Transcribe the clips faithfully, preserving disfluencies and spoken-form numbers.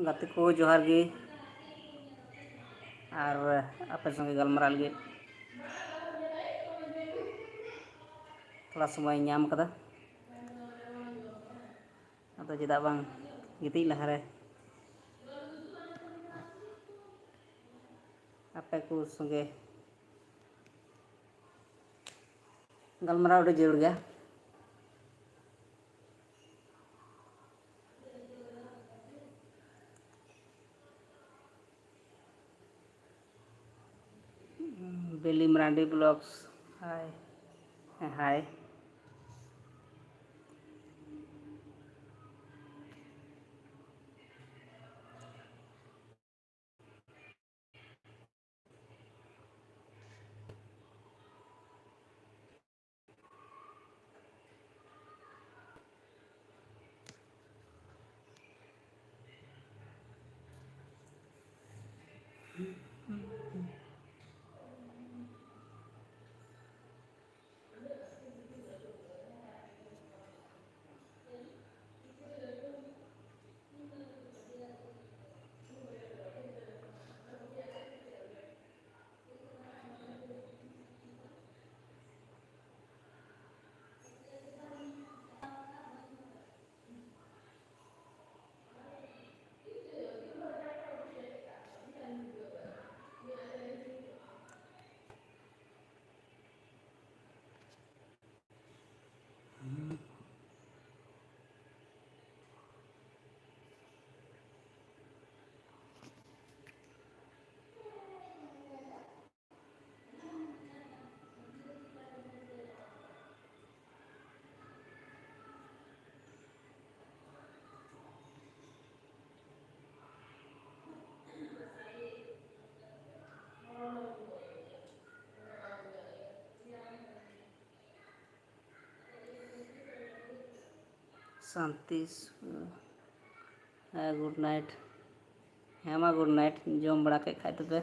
ᱜᱟᱛᱮ ᱠᱚ, ᱡᱚᱦᱟᱨ ᱜᱮ᱾ ᱟᱨ ᱟᱯᱮ ᱥᱚᱸᱜᱮ ᱜᱟᱞᱢᱟᱨᱟᱣ ᱞᱟᱹᱜᱤᱫ ᱛᱷᱚᱲᱟ ᱥᱚᱢᱚᱭ ᱤᱧ ᱧᱟᱢ ᱠᱟᱫᱟ᱾ ᱟᱫᱚ ᱪᱮᱫᱟᱜ ᱵᱟᱝ, ᱜᱤᱛᱤᱡ ᱞᱟᱦᱟᱨᱮ ᱟᱯᱮ ᱠᱚ ᱥᱚᱸᱜᱮ ᱜᱟᱞᱢᱟᱨᱟᱣ ᱟᱹᱰᱤ ᱡᱟᱹᱨᱩᱲ ᱜᱮᱭᱟ᱾ ᱵᱮᱞᱤ ᱢᱟᱨᱟᱱᱰᱤ ᱵᱞᱚᱜᱥ, ᱦᱟᱭ᱾ ᱦᱮᱸ, ᱦᱟᱭ᱾ ᱥᱟᱱᱛᱤ, ᱦᱮᱸ, ᱜᱩᱰ ᱱᱟᱭᱤᱴ᱾ ᱦᱮᱸ ᱢᱟ, ᱜᱩᱰ ᱱᱟᱭᱤᱴ, ᱡᱚᱢ ᱵᱟᱲᱟ ᱠᱮᱫ ᱠᱷᱟᱡ ᱫᱚᱯᱮ᱾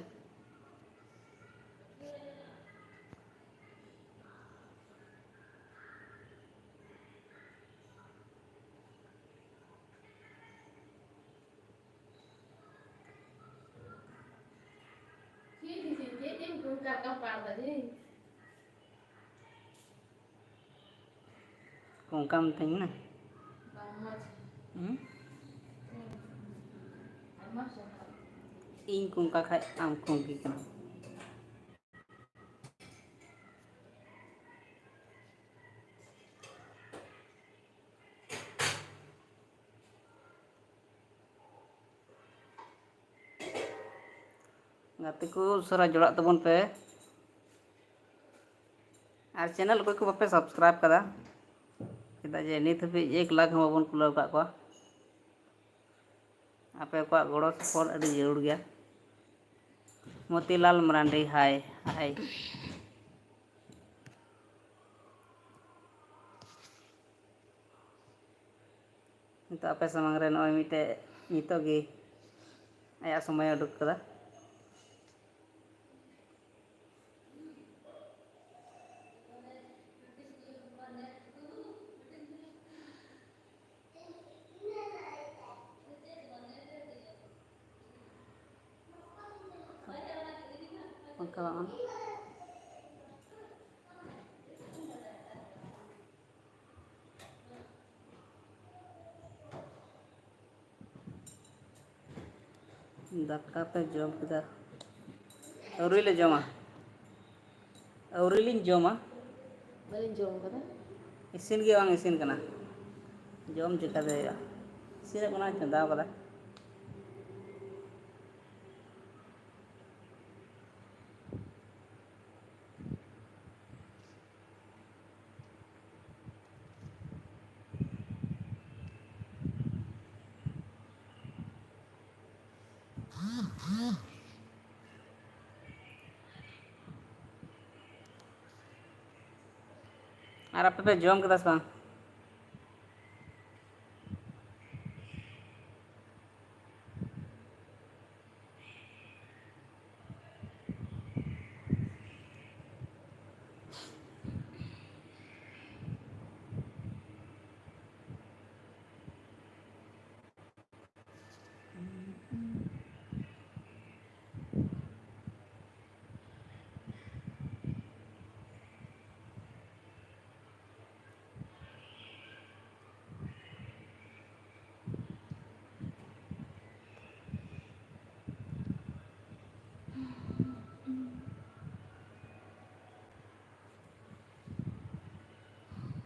ᱚᱱᱠᱟᱢ ᱢᱤᱛᱟᱹᱧ ᱠᱟᱱᱟ? ᱦᱩᱸ? ᱤᱧ ᱠᱚᱝᱠᱟ ᱠᱷᱟᱡ ᱟᱢ ᱠᱚᱝᱠᱤ ᱠᱟᱱᱟᱢ᱾ ᱜᱟᱛᱮ ᱠᱚ, ᱩᱥᱟᱹᱨᱟ ᱡᱚᱲᱟᱜ ᱛᱟᱵᱚᱱ ᱯᱮ᱾ ᱟᱨ channel ᱚᱠᱚᱭ ᱠᱚ ᱵᱟᱯᱮ subscribe ᱠᱟᱫᱟ, ᱪᱮᱫᱟᱜ ᱡᱮ ᱱᱤᱛ ᱦᱟᱹᱵᱤᱡ ᱮᱠ ᱞᱟᱠᱷ ᱦᱚᱸ ᱵᱟᱵᱚᱱ ᱠᱩᱞᱟᱹᱣ ᱟᱠᱟᱫ ᱠᱚᱣᱟ᱾ ᱟᱯᱮ ᱠᱚᱣᱟᱜ ᱜᱚᱲᱚ ᱥᱚᱯᱚᱦᱚᱫ ᱟᱹᱰᱤ ᱡᱟᱹᱨᱩᱲ ᱜᱮᱭᱟ᱾ ᱢᱚᱛᱤᱞᱟᱞ ᱢᱟᱨᱟᱱᱰᱤ, ᱦᱟᱭ, ᱦᱟᱭ᱾ ᱱᱤᱛᱚᱜ ᱟᱯᱮ ᱥᱟᱢᱟᱝ ᱨᱮ ᱱᱚᱜᱼᱚᱭ ᱢᱤᱫᱴᱮᱡ ᱱᱤᱛᱚᱜ ᱜᱮ ᱟᱭᱟᱜ ᱥᱚᱢᱚᱭᱮ ᱩᱰᱩᱠ ᱠᱟᱫᱟ᱾ ᱚᱱᱠᱟ ᱵᱟᱝ᱾ ᱫᱟᱠᱟ ᱯᱮ ᱡᱚᱢ ᱠᱮᱫᱟ? ᱟᱹᱣᱨᱤ ᱞᱮ ᱡᱚᱢᱟ᱾ ᱟᱹᱣᱨᱤ ᱞᱤᱧ ᱡᱚᱢᱟ᱾ ᱵᱟᱹᱞᱤᱧ ᱡᱚᱢ ᱠᱟᱫᱟ᱾ ᱤᱥᱤᱱ ᱜᱮ ᱵᱟᱝ ᱤᱥᱤᱱ ᱠᱟᱱᱟ᱾ ᱡᱚᱢ ᱪᱤᱠᱟᱹᱛᱮ ᱦᱩᱭᱩᱜᱼᱟ? ᱤᱥᱤᱱᱚᱜ ᱠᱟᱱᱟ, ᱪᱚᱸᱫᱟᱣ ᱠᱟᱫᱟ᱾ ᱟᱨ ᱟᱯᱮ ᱯᱮ ᱡᱚᱢ ᱠᱮᱫᱟ ᱥᱮ ᱵᱟᱝ?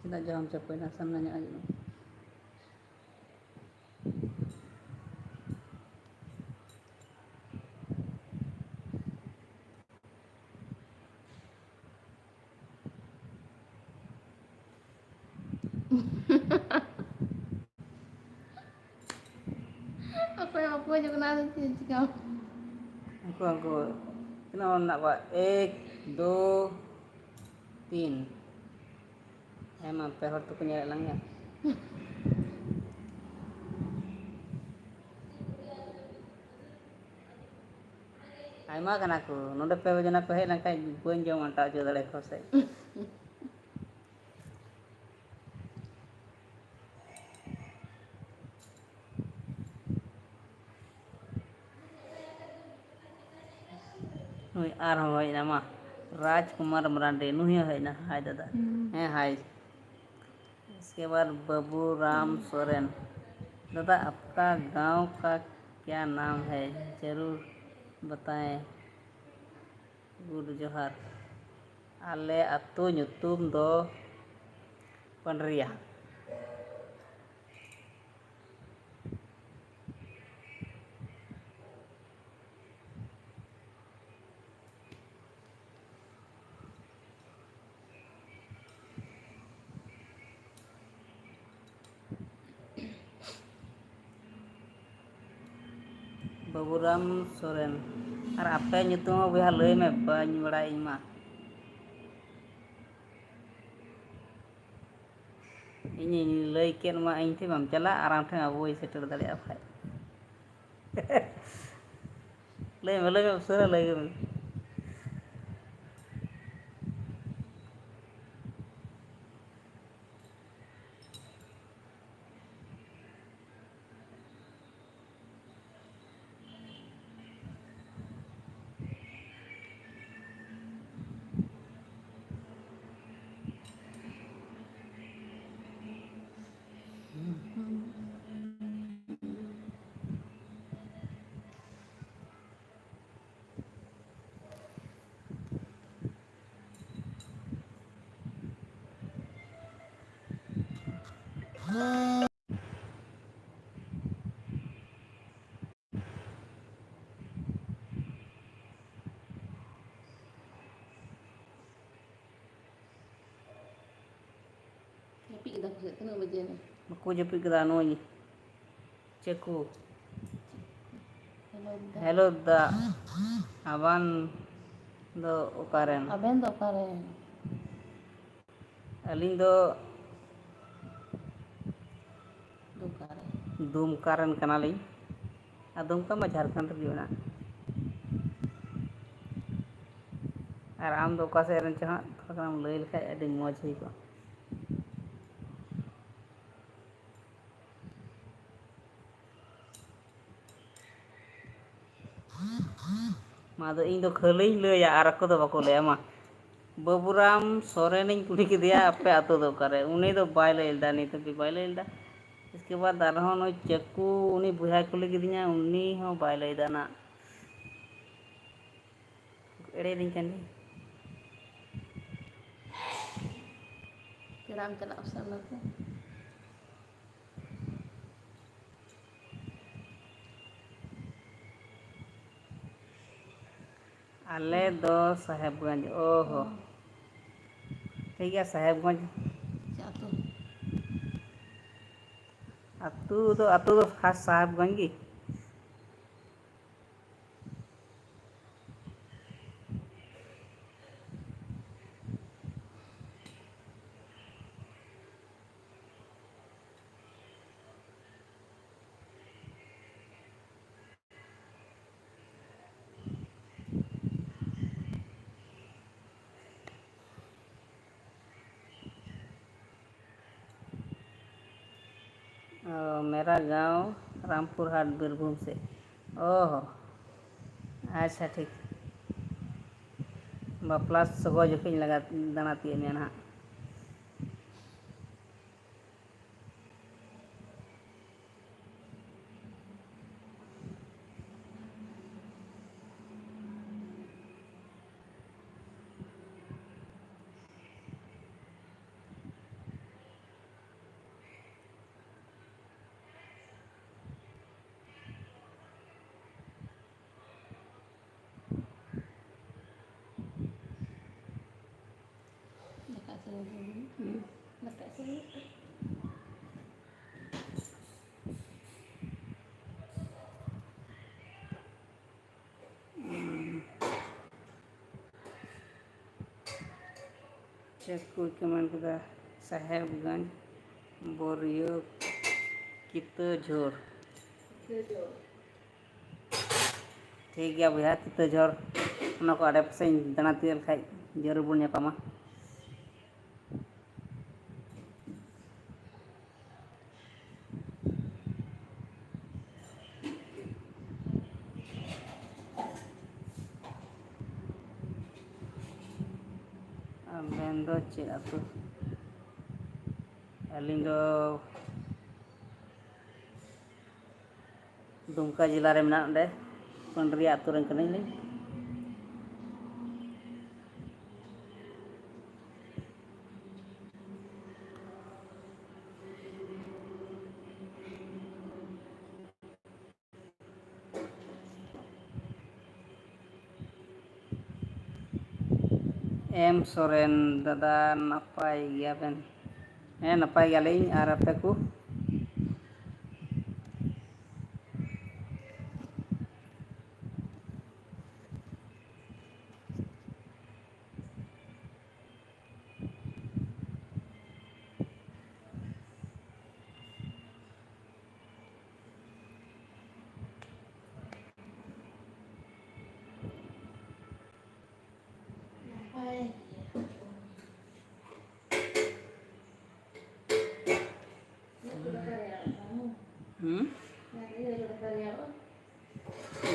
ᱪᱮᱫᱟᱜ ᱡᱚᱢ ᱪᱟᱯᱚᱭᱮᱱᱟ? ᱥᱟᱢᱱᱟ ᱧᱚᱜ ᱦᱤᱡᱩᱜ ᱢᱮ᱾ ᱚᱠᱚᱭ ᱵᱟᱠᱚ ᱦᱤᱡᱩᱜ ᱠᱟᱱᱟ, ᱟᱫᱚ ᱪᱮᱫ ᱪᱤᱠᱟᱹ? ᱩᱱᱠᱩ, ᱩᱱᱠᱩ ᱛᱤᱱᱟᱹᱜ ᱦᱚᱲ ᱢᱮᱱᱟᱜ ᱠᱚᱣᱟ? ᱮᱠ, ᱫᱩ, ᱛᱤᱱ᱾ ᱟᱭᱢᱟ ᱯᱮ ᱦᱚᱲ ᱛᱮᱠᱚ ᱧᱮᱞᱮᱫ ᱞᱟᱝ ᱜᱮᱭᱟ᱾ ᱟᱭᱢᱟ ᱠᱟᱱᱟ ᱠᱚ᱾ ᱱᱚᱰᱮ ᱯᱮ ᱡᱚᱱᱟ ᱠᱚ ᱦᱮᱡ ᱞᱮᱱᱠᱷᱟᱱ ᱵᱟᱹᱧ ᱡᱚᱢ ᱟᱱᱴᱟᱣ ᱦᱚᱪᱚ ᱫᱟᱲᱮᱭᱟᱠᱚᱣᱟ ᱥᱮ᱾ ᱱᱩᱭ ᱟᱨᱦᱚᱸ ᱦᱮᱡ ᱮᱱᱟ, ᱢᱟ, ᱨᱟᱡᱽ ᱠᱩᱢᱟᱨ ᱢᱟᱨᱟᱱᱰᱤ, ᱱᱩᱭ ᱦᱚᱸ ᱦᱮᱡ ᱮᱱᱟ᱾ ᱦᱟᱭ ᱫᱟᱫᱟ᱾ ᱦᱩᱸ᱾ ᱦᱮᱸ, ᱦᱟᱭ᱾ इसके बाद ᱵᱟᱹᱵᱩ ᱨᱟᱢ ᱥᱚᱨᱮᱱ, दादा आपका गांव का क्या नाम है, जरूर बताएं। गुड जोहार। ᱟᱞᱮ ᱟᱹᱛᱩ ᱧᱩᱛᱩᱢ ᱫᱚ ᱯᱟᱹᱰᱨᱤᱭᱟ᱾ ᱵᱟᱹᱵᱩᱨᱟᱢ ᱥᱚᱨᱮᱱ᱾ ᱟᱨ ᱟᱯᱮ ᱧᱩᱛᱩᱢ ᱦᱚᱸ ᱵᱚᱭᱦᱟ ᱞᱟᱹᱭ ᱢᱮ, ᱵᱟᱹᱧ ᱵᱟᱲᱟᱭ ᱤᱧ ᱢᱟ᱾ ᱤᱧᱤᱧ ᱞᱟᱹᱭ ᱠᱮᱫ ᱢᱟ ᱤᱧ ᱴᱷᱮᱱ ᱵᱟᱢ ᱪᱟᱞᱟᱜ ᱟᱨ ᱟᱢ ᱴᱷᱮᱱ ᱟᱵᱚᱭ ᱥᱮᱴᱮᱨ ᱫᱟᱲᱮᱭᱟᱜᱼᱟ ᱵᱟᱠᱷᱟᱡ᱾ ᱞᱟᱹᱭ ᱢᱮ, ᱞᱟᱹᱭ ᱢᱮ, ᱩᱥᱟᱹᱨᱟ ᱞᱟᱹᱭ ᱢᱮ᱾ ᱡᱟᱹᱯᱤᱫ ᱠᱮᱫᱟ ᱠᱚ ᱥᱮ ᱛᱤᱱᱟᱹᱜ ᱵᱟᱡᱮ ᱮᱱᱟ? ᱵᱟᱠᱚ ᱡᱟᱹᱯᱤᱫ ᱠᱮᱫᱟ, ᱱᱩᱭ ᱪᱮᱠᱩ᱾ ᱦᱮᱞᱳ ᱫᱟ᱾ ᱦᱮᱞᱳ ᱫᱟ, ᱟᱵᱟᱱ ᱫᱚ ᱚᱠᱟᱨᱮᱱ? ᱟᱵᱮᱱ ᱫᱚ ᱚᱠᱟᱨᱮᱱ? ᱟᱹᱞᱤᱧ ᱫᱚ ᱫᱩᱢᱠᱟ ᱨᱮ᱾ ᱫᱩᱢᱠᱟ ᱨᱮᱱ ᱠᱟᱱᱟᱞᱤᱧ᱾ ᱟᱨ ᱫᱩᱢᱠᱟ ᱢᱟ ᱡᱷᱟᱲᱠᱷᱚᱸᱰ ᱨᱮᱜᱮ ᱢᱮᱱᱟᱜᱼᱟ᱾ ᱟᱨ ᱟᱢ ᱫᱚ ᱚᱠᱟ ᱥᱮᱫ ᱨᱮᱱ ᱪᱚ ᱦᱟᱸᱜ, ᱛᱷᱚᱲᱟ ᱜᱟᱱᱮᱢ ᱞᱟᱹᱭ ᱞᱮᱠᱷᱟᱡ ᱟᱹᱰᱤ ᱢᱚᱡᱽ ᱦᱩᱭ ᱠᱚᱜᱼᱟ᱾ ᱢᱟ ᱟᱫᱚ ᱤᱧ ᱫᱚ ᱠᱷᱟᱹᱞᱤᱧ ᱞᱟᱹᱭᱟ ᱟᱨ ᱟᱠᱚ ᱫᱚ ᱵᱟᱠᱚ ᱞᱟᱹᱭᱟ᱾ ᱢᱟ, ᱵᱟᱹᱵᱩᱨᱟᱢ ᱥᱚᱨᱮᱱᱤᱧ ᱠᱩᱞᱤ ᱠᱮᱫᱮᱭᱟ, "ᱟᱯᱮ ᱟᱹᱛᱩ ᱫᱚ ᱚᱠᱟᱨᱮ?" ᱩᱱᱤ ᱫᱚ ᱵᱟᱭ ᱞᱟᱹᱭ ᱞᱮᱫᱟ, ᱱᱤᱛ ᱦᱟᱹᱵᱤᱡ ᱵᱟᱭ ᱞᱟᱹᱭ ᱞᱮᱫᱟ᱾ ᱤᱥᱠᱮ ᱵᱟᱫᱽ ᱟᱨᱦᱚᱸ ᱱᱩᱭ ᱪᱟᱹᱠᱩ, ᱩᱱᱤ ᱵᱚᱭᱦᱟᱭ ᱠᱩᱞᱤ ᱠᱤᱫᱤᱧᱟ, ᱩᱱᱤ ᱦᱚᱸ ᱵᱟᱭ ᱞᱟᱹᱭ ᱮᱫᱟ ᱱᱟᱜ᱾ ᱮᱲᱮᱭᱮᱫᱤᱧ ᱠᱟᱱ ᱜᱮ᱾ ᱯᱮᱲᱟᱢ ᱪᱟᱞᱟᱜ ᱥᱮ ᱚᱱᱟᱛᱮ? ᱟᱞᱮ ᱫᱚ ᱥᱟᱦᱮᱵᱽᱜᱚᱸᱡᱽ᱾ ᱚ ᱦᱚ᱾ ᱴᱷᱤᱠ ᱜᱮᱭᱟ, ᱥᱟᱦᱮᱵᱽᱜᱚᱸᱡᱽ᱾ ᱪᱮᱫ ᱟᱹᱛᱩ? ᱟᱹᱛᱩ ᱫᱚ, ᱟᱹᱛᱩ ᱫᱚ ᱠᱷᱟᱥ ᱥᱟᱦᱮᱵᱽᱜᱚᱸᱡᱽ ᱜᱮ᱾ ᱚ, ᱢᱮᱨᱟ ᱜᱟᱶ, ᱨᱟᱢᱯᱩᱨ ᱦᱟᱴ, ᱵᱤᱨᱵᱷᱩᱢ ᱥᱮᱫ᱾ ᱚ ᱦᱚ, ᱟᱪᱪᱷᱟ, ᱴᱷᱤᱠ᱾ ᱵᱟᱯᱞᱟ ᱥᱚᱜᱚᱭ ᱡᱚᱠᱷᱮᱡ ᱤᱧ ᱞᱟᱜᱟ ᱫᱟᱬᱟ ᱛᱤᱭᱳᱜ ᱢᱮᱭᱟ ᱱᱟᱦᱟᱜ᱾ ᱪᱮᱫ ᱠᱚ ᱠᱚᱢᱮᱱᱴ ᱠᱮᱫᱟ? ᱥᱟᱦᱮᱵᱽᱜᱚᱸᱡᱽ, ᱵᱳᱨᱤᱭᱳ, ᱠᱤᱛᱟᱹ ᱡᱷᱳᱨ᱾ ᱴᱷᱤᱠ ᱜᱮᱭᱟ ᱵᱚᱭᱦᱟ, ᱠᱤᱛᱟᱹ ᱡᱷᱳᱨ, ᱚᱱᱟ ᱠᱚ ᱟᱰᱮ ᱯᱟᱥᱮᱧ ᱫᱟᱬᱟ ᱛᱤᱭᱳᱜ ᱞᱮᱠᱷᱟᱡ ᱡᱟᱹᱨᱩᱲ ᱵᱚᱱ ᱧᱟᱯᱟᱢᱟ᱾ ᱟᱵᱮᱱ ᱫᱚ ᱪᱮᱫ ᱟᱹᱛᱩ? ᱟᱹᱞᱤᱧ ᱫᱚ ᱫᱩᱢᱠᱟ ᱡᱮᱞᱟ ᱨᱮ ᱢᱮᱱᱟᱜ ᱚᱸᱰᱮ ᱯᱟᱹᱱᱰᱨᱤᱭᱟ ᱟᱹᱛᱩ ᱨᱮᱱ ᱠᱟᱹᱱᱟᱹᱧ ᱞᱤᱧ᱾ ᱮᱢ ᱥᱚᱨᱮᱱ, ᱫᱟᱫᱟ ᱱᱟᱯᱟᱭ ᱜᱮᱭᱟᱵᱮᱱ? ᱦᱮᱸ, ᱱᱟᱯᱟᱭ ᱜᱮᱭᱟᱞᱤᱧ᱾ ᱟᱨ ᱟᱯᱮ ᱠᱚ? ᱦᱩᱸ?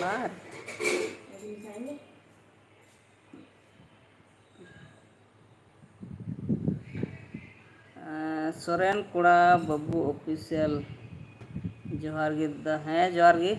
ᱵᱟᱨ᱾ ᱥᱚᱨᱮᱱ ᱠᱚᱲᱟ ᱵᱟᱹᱵᱩ ᱚᱯᱷᱤᱥᱤᱭᱟᱞ, ᱡᱚᱦᱟᱨ ᱜᱮ ᱫᱟ᱾ ᱦᱮᱸ, ᱡᱚᱦᱟᱨ ᱜᱮ᱾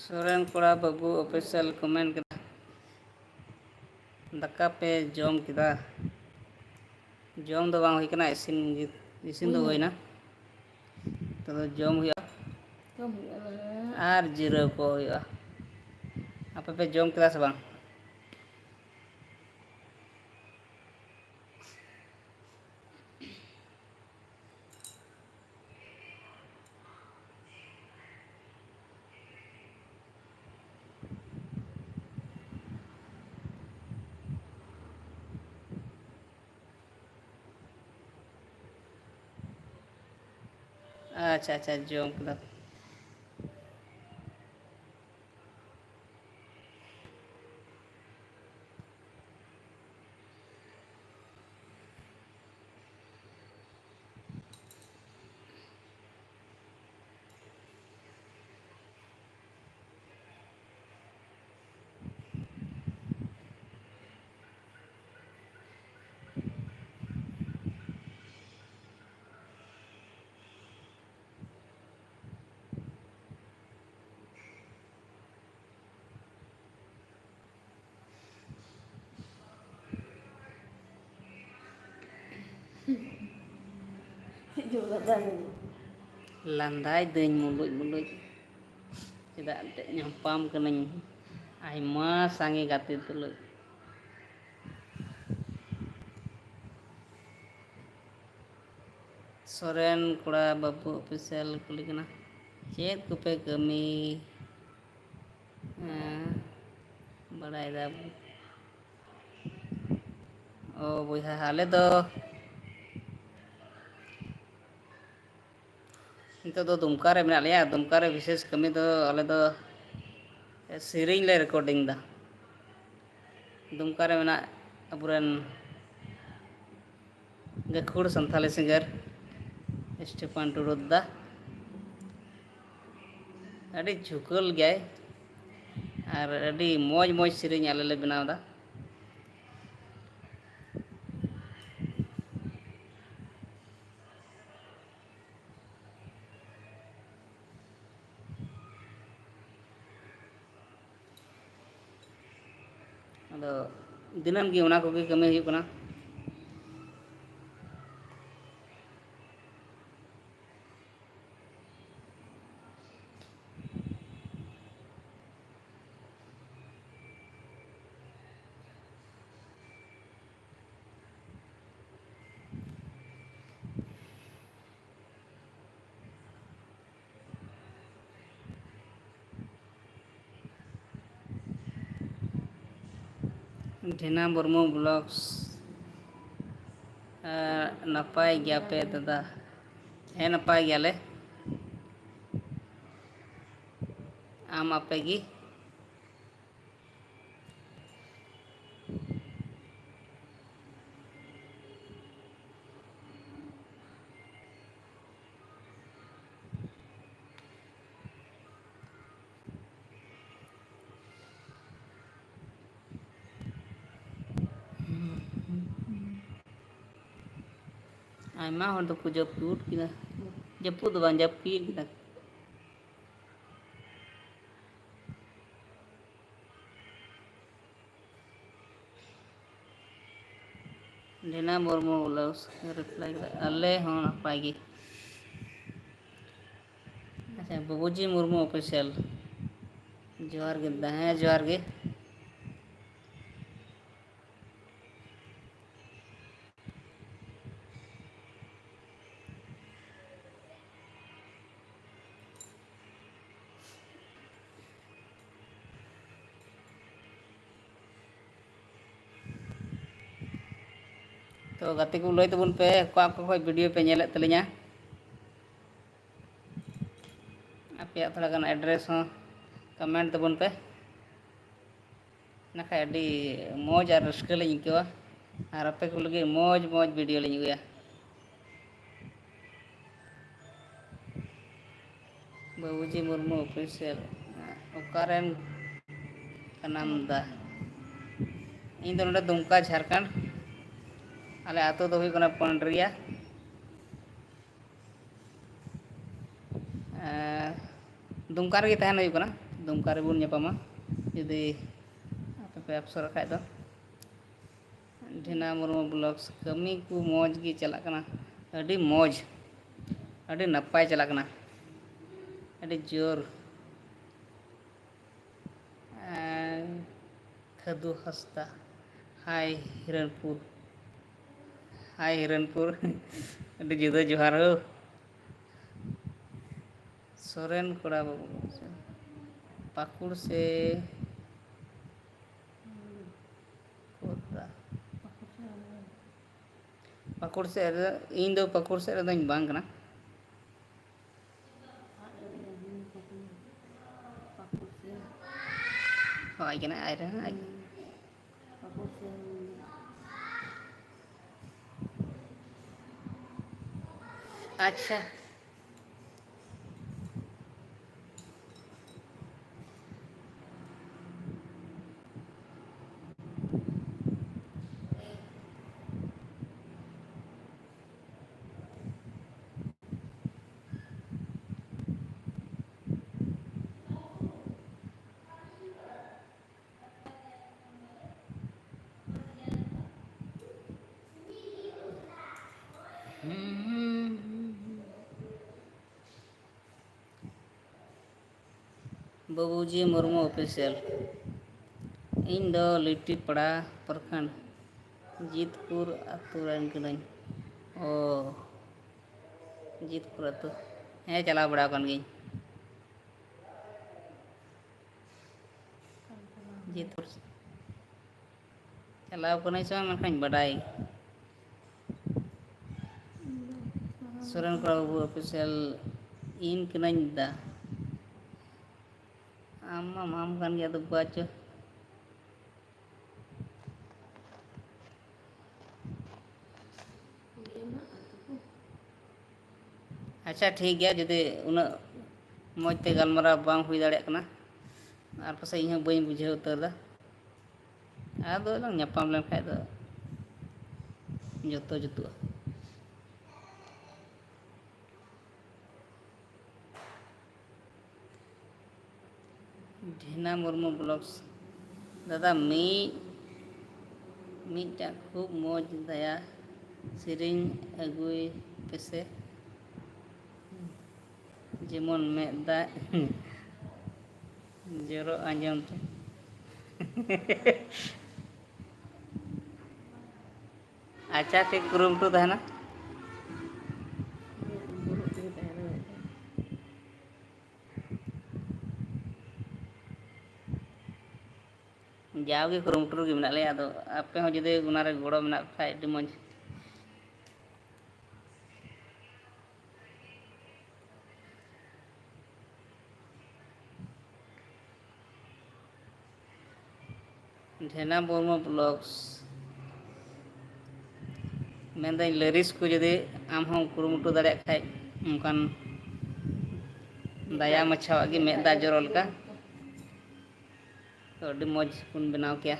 ᱥᱚᱨᱮᱱ ᱠᱚᱲᱟ ᱵᱟᱹᱵᱩ ᱚᱯᱷᱤᱥᱤᱭᱟᱞ ᱠᱚᱢᱮᱱᱴ ᱠᱮᱫᱟ, ᱫᱟᱠᱟ ᱯᱮ ᱡᱚᱢ ᱠᱮᱫᱟ? ᱡᱚᱢ ᱫᱚ ᱵᱟᱝ ᱦᱩᱭ ᱠᱟᱱᱟ, ᱤᱥᱤᱱ ᱜᱮ, ᱤᱥᱤᱱ ᱫᱚ ᱦᱩᱭᱱᱟ᱾ ᱦᱩᱭᱱᱟ᱾ ᱱᱤᱛᱚᱜ ᱫᱚ ᱡᱚᱢ ᱦᱩᱭᱩᱜᱼᱟ᱾ ᱡᱚᱢ ᱦᱩᱭᱩᱜᱼᱟ᱾ ᱟᱨ ᱡᱤᱨᱟᱹᱣ ᱠᱚ ᱦᱩᱭᱩᱜᱼᱟ᱾ ᱟᱯᱮ ᱯᱮ ᱡᱚᱢ ᱠᱮᱫᱟ ᱥᱮ ᱵᱟᱝ? ᱟᱪᱪᱷᱟ, ᱟᱪᱪᱷᱟ, ᱡᱚᱢ ᱠᱮᱫᱟ᱾ ᱞᱟᱸᱫᱟᱭ ᱫᱟᱹᱧ ᱢᱩᱞᱩᱡ ᱢᱩᱞᱩᱡ, ᱪᱮᱫᱟᱜ ᱮᱱᱛᱮᱫ ᱧᱟᱯᱟᱢ ᱠᱟᱹᱱᱟᱹᱧ ᱟᱭᱢᱟ ᱥᱟᱸᱜᱮ ᱜᱟᱛᱮ ᱛᱩᱞᱩᱡ᱾ ᱥᱚᱨᱮᱱ ᱠᱚᱲᱟ ᱵᱟᱹᱵᱩ ᱚᱯᱷᱤᱥᱤᱭᱟᱞ ᱠᱩᱞᱤ ᱠᱟᱱᱟ, ᱪᱮᱫ ᱠᱚᱯᱮ ᱠᱟᱹᱢᱤ? ᱦᱮᱸ, ᱵᱟᱲᱟᱭ ᱫᱟᱵᱚᱱ᱾ ᱚ ᱵᱚᱭᱦᱟ, ᱟᱞᱮ ᱫᱚ ᱱᱤᱛᱚᱜ ᱫᱚ ᱫᱩᱢᱠᱟ ᱨᱮ ᱢᱮᱱᱟᱜ ᱞᱮᱭᱟ᱾ ᱫᱩᱢᱠᱟ ᱨᱮ ᱵᱤᱥᱮᱥ ᱠᱟᱹᱢᱤ ᱫᱚ ᱟᱞᱮ ᱫᱚ ᱥᱮᱨᱮᱧ ᱞᱮ ᱨᱮᱠᱚᱨᱰᱤᱝ ᱫᱟ᱾ ᱫᱩᱢᱠᱟ ᱨᱮ ᱢᱮᱱᱟᱜ ᱟᱵᱚᱨᱮᱱ ᱜᱟᱹᱠᱷᱩᱲ ᱥᱟᱱᱛᱷᱟᱞᱤ ᱥᱤᱝᱜᱟᱨ ᱥᱴᱤᱯᱷᱟᱱ ᱴᱩᱰᱩ ᱫᱟ᱾ ᱟᱹᱰᱤ ᱡᱷᱩᱠᱟᱹᱞ ᱜᱮᱭᱟᱭ ᱟᱨ ᱟᱹᱰᱤ ᱢᱚᱡᱽ ᱢᱚᱡᱽ ᱥᱮᱨᱮᱧ ᱟᱞᱮ ᱞᱮ ᱵᱮᱱᱟᱣ ᱮᱫᱟ᱾ ᱟᱫᱚ ᱫᱤᱱᱟᱹᱢ ᱜᱮ ᱚᱱᱟ ᱠᱚᱜᱮ ᱠᱟᱹᱢᱤ ᱦᱩᱭᱩᱜ ᱠᱟᱱᱟ᱾ ᱰᱷᱮᱱᱟ ᱢᱩᱨᱢᱩ vlogs, ᱟᱨ ᱱᱟᱯᱟᱭ ᱜᱮᱭᱟᱯᱮ ᱫᱟᱫᱟ? ᱦᱮᱸ, ᱱᱟᱯᱟᱭ ᱜᱮᱭᱟᱞᱮ᱾ ᱟᱢ ᱟᱯᱮ ᱜᱮ? ᱟᱭᱢᱟ ᱦᱚᱲ ᱫᱚᱠᱚ ᱡᱟᱹᱯᱩᱫ ᱠᱮᱫᱟ᱾ ᱡᱟᱹᱯᱩᱫ ᱫᱚ ᱵᱟᱝ, ᱡᱟᱹᱯᱤᱫ ᱠᱮᱫᱟ᱾ ᱰᱷᱮᱱᱟ ᱢᱩᱨᱢᱩ vlogs reply ᱠᱮᱫᱟ, ᱟᱞᱮ ᱦᱚᱸ ᱱᱟᱯᱟᱭ ᱜᱮ᱾ ᱟᱪᱪᱷᱟ, ᱵᱟᱹᱵᱩᱡᱤ ᱢᱩᱨᱢᱩ official, ᱡᱚᱦᱟᱨ ᱜᱮ ᱫᱟ᱾ ᱦᱮᱸ, ᱡᱚᱦᱟᱨ ᱜᱮ᱾ ᱛᱚ ᱜᱟᱛᱮ ᱠᱚ, ᱞᱟᱹᱭ ᱛᱟᱵᱚᱱ ᱯᱮ, ᱚᱠᱟ ᱚᱠᱟ ᱠᱷᱚᱱ video ᱯᱮ ᱧᱮᱞᱮᱫ ᱛᱟᱹᱞᱤᱧᱟ᱾ ᱟᱯᱮᱭᱟᱜ ᱛᱷᱚᱲᱟ ᱜᱟᱱ address ᱦᱚᱸ comment ᱛᱟᱵᱚᱱ ᱯᱮ᱾ ᱤᱱᱟᱹᱠᱷᱟᱡ ᱟᱹᱰᱤ ᱢᱚᱡᱽ ᱟᱨ ᱨᱟᱹᱥᱠᱟᱹ ᱞᱤᱧ ᱟᱹᱭᱠᱟᱹᱣᱟ, ᱟᱨ ᱟᱯᱮ ᱠᱚ ᱞᱟᱹᱜᱤᱫ ᱢᱚᱡᱽ ᱢᱚᱡᱽ video ᱞᱤᱧ ᱟᱹᱜᱩᱭᱟ᱾ ᱵᱟᱹᱵᱩᱡᱤ ᱢᱩᱨᱢᱩ official, ᱚᱠᱟᱨᱮᱱ ᱠᱟᱱᱟᱢ ᱫᱟ? ᱤᱧ ᱫᱚ ᱱᱚᱰᱮ ᱫᱩᱢᱠᱟ, ᱡᱷᱟᱲᱠᱷᱚᱸᱰ᱾ ᱟᱞᱮ ᱟᱹᱛᱩ ᱫᱚ ᱦᱩᱭᱩᱜ ᱠᱟᱱᱟ ᱯᱚᱱᱰᱨᱤᱭᱟ᱾ ᱟᱨ ᱫᱩᱢᱠᱟ ᱨᱮᱜᱮ ᱛᱟᱦᱮᱱ ᱦᱩᱭᱩᱜ ᱠᱟᱱᱟ, ᱫᱩᱢᱠᱟ ᱨᱮᱵᱚᱱ ᱧᱟᱯᱟᱢᱟ᱾ ᱡᱩᱫᱤ ᱟᱯᱮ ᱵᱮᱵᱽᱥᱟ ᱨᱟᱠᱟᱵ ᱫᱚ᱾ ᱰᱷᱮᱱᱟ ᱢᱩᱨᱢᱩ ᱵᱞᱚᱜᱥ, ᱠᱟᱹᱢᱤ ᱠᱚ ᱢᱚᱡᱽ ᱜᱮ ᱪᱟᱞᱟᱜ ᱠᱟᱱᱟ᱾ ᱟᱹᱰᱤ ᱢᱚᱡᱽ, ᱟᱹᱰᱤ ᱱᱟᱯᱟᱭ ᱪᱟᱞᱟᱜ ᱠᱟᱱᱟ, ᱟᱹᱰᱤ ᱡᱳᱨ᱾ ᱟᱨ ᱠᱷᱟᱹᱫᱩ ᱦᱟᱸᱥᱫᱟ, ᱦᱟᱭ ᱦᱤᱨᱚᱱᱯᱩᱨ, ᱦᱟᱭ ᱦᱤᱨᱚᱱᱯᱩᱨ, ᱟᱹᱰᱤ ᱡᱩᱫᱟᱹ ᱡᱚᱦᱟᱨ ᱦᱳ᱾ ᱥᱚᱨᱮᱱ ᱠᱚᱲᱟ ᱵᱟᱹᱵᱩ, ᱯᱟᱹᱠᱩᱲ ᱥᱮ ᱠᱷᱳᱨᱫᱟ? ᱯᱟᱹᱠᱩᱲ ᱥᱮᱫ ᱨᱮ, ᱤᱧ ᱫᱚ ᱯᱟᱹᱠᱩᱲ ᱥᱮᱫ ᱨᱮᱫᱚᱧ ᱵᱟᱝ ᱠᱟᱱᱟ᱾ ᱦᱳᱭ ᱠᱟᱱᱟ, ᱟᱡ ᱨᱮᱦᱚᱸ ᱟᱡ᱾ ᱟᱪᱪᱷᱟ᱾ ᱵᱟᱹᱵᱩᱡᱤ ᱢᱩᱨᱢᱩ ᱚᱯᱷᱤᱥᱤᱭᱟᱞ᱾ ᱤᱧ ᱫᱚ ᱞᱤᱴᱤᱯᱟᱲᱟ ᱯᱨᱚᱠᱷᱚᱸᱰ, ᱡᱤᱛᱯᱩᱨ ᱟᱹᱛᱩ ᱨᱮᱱ ᱠᱟᱹᱱᱟᱹᱧ᱾ ᱚ, ᱡᱤᱛᱯᱩᱨ ᱟᱹᱛᱩ᱾ ᱦᱮᱸ, ᱪᱟᱞᱟᱣ ᱵᱟᱲᱟ ᱟᱠᱟᱱ ᱜᱤᱭᱟᱹᱧ᱾ ᱡᱤᱛᱯᱩᱨ᱾ ᱪᱟᱞᱟᱣ ᱠᱟᱹᱱᱟᱹᱧ ᱥᱮ ᱵᱟᱝ, ᱢᱮᱱᱠᱷᱟᱱ ᱵᱟᱰᱟᱭ᱾ ᱥᱚᱨᱮᱱ ᱠᱚᱲᱟ ᱵᱟᱹᱵᱩ ᱚᱯᱷᱤᱥᱤᱭᱟᱞ, ᱤᱧ ᱠᱟᱹᱱᱟᱹᱧ ᱫᱟ᱾ ᱟᱢ ᱢᱟ ᱢᱟᱢ ᱠᱟᱱ ᱜᱮᱭᱟ, ᱟᱫᱚ ᱵᱟᱪᱚ᱾ ᱟᱪᱪᱷᱟ, ᱴᱷᱤᱠ ᱜᱮᱭᱟ, ᱡᱩᱫᱤ ᱩᱱᱟᱹᱜ ᱢᱚᱡᱽ ᱛᱮ ᱜᱟᱞᱢᱟᱨᱟᱣ ᱵᱟᱝ ᱦᱩᱭ ᱫᱟᱲᱮᱭᱟᱜ ᱠᱟᱱᱟ, ᱟᱨ ᱯᱟᱥᱮᱡ ᱤᱧ ᱦᱚᱸ ᱵᱟᱹᱧ ᱵᱩᱡᱷᱟᱹᱣ ᱩᱛᱟᱹᱨ ᱮᱫᱟ᱾ ᱟᱫᱚ ᱞᱟᱝ ᱧᱟᱯᱟᱢ ᱞᱮᱱᱠᱷᱟᱡ ᱫᱚ ᱡᱚᱛᱚ ᱡᱩᱛᱩᱜᱼᱟ᱾ ᱰᱷᱮᱱᱟ ᱢᱩᱨᱢᱩ ᱵᱞᱚᱜᱥ᱾ ᱫᱟᱫᱟ, ᱢᱤᱫ ᱢᱤᱫᱴᱟᱝ ᱠᱷᱩᱵ ᱢᱚᱡᱽ ᱫᱟᱭᱟ ᱥᱮᱨᱮᱧ ᱟᱹᱜᱩᱭ ᱯᱮᱥᱮ, ᱡᱮᱢᱚᱱ ᱢᱮᱫ ᱫᱟᱜ ᱡᱚᱨᱚᱜ ᱟᱸᱡᱚᱢ ᱛᱮ᱾ ᱟᱪᱪᱷᱟ, ᱴᱷᱤᱠ ᱠᱩᱨᱩᱢᱩᱴᱩ ᱛᱟᱦᱮᱱᱟ᱾ ᱡᱟᱣᱜᱮ ᱠᱩᱨᱩᱢᱩᱴᱩ ᱨᱮᱜᱮ ᱢᱮᱱᱟᱜ ᱞᱮᱭᱟ, ᱟᱫᱚ ᱟᱯᱮ ᱦᱚᱸ ᱡᱩᱫᱤ ᱚᱱᱟᱨᱮ ᱜᱚᱲᱚ ᱢᱮᱱᱟᱜ ᱯᱮ ᱠᱷᱟᱡ ᱟᱹᱰᱤ ᱢᱚᱡᱽ᱾ ᱰᱷᱮᱱᱟ ᱢᱩᱨᱢᱩ ᱵᱞᱚᱜᱥ᱾ ᱢᱮᱱᱫᱟᱹᱧ, ᱞᱤᱨᱤᱠᱥ ᱠᱚ ᱡᱩᱫᱤ ᱟᱢ ᱦᱚᱸᱢ ᱠᱩᱨᱩᱢᱩᱴᱩ ᱫᱟᱲᱮᱭᱟᱜ ᱠᱷᱟᱡ, ᱚᱱᱠᱟᱱ ᱫᱟᱭᱟ ᱢᱟᱪᱷᱟᱣᱟᱜ ᱜᱮ, ᱢᱮᱫ ᱫᱟᱜ ᱡᱚᱨᱚ ᱞᱮᱠᱟ, ᱛᱚ ᱟᱹᱰᱤ ᱢᱚᱡᱽ ᱵᱚᱱ ᱵᱮᱱᱟᱣ ᱠᱮᱭᱟ᱾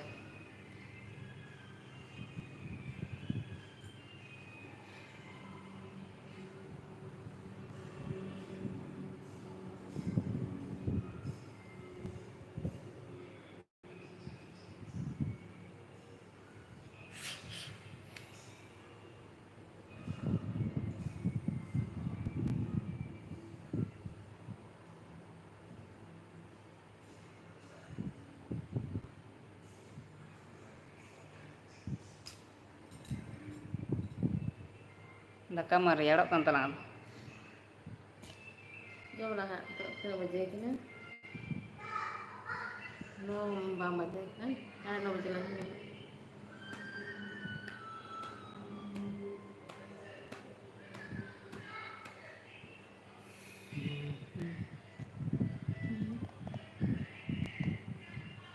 ᱫᱟᱠᱟ ᱢᱟ ᱨᱮᱭᱟᱲᱚᱜ ᱠᱟᱱ ᱛᱟᱞᱟᱝ᱾ ᱡᱚᱢ ᱞᱟᱦᱟᱜ ᱱᱤᱛᱚᱜ ᱛᱤᱱᱟᱹᱜ ᱵᱟᱡᱮ ᱠᱟᱱᱟ? ᱱᱚ ᱵᱟᱝ ᱵᱟᱡᱮ ᱠᱟᱱᱟ, ᱥᱟᱲᱮ ᱱᱚ ᱵᱟᱡᱮ ᱞᱮᱱ ᱛᱟᱦᱮᱸ᱾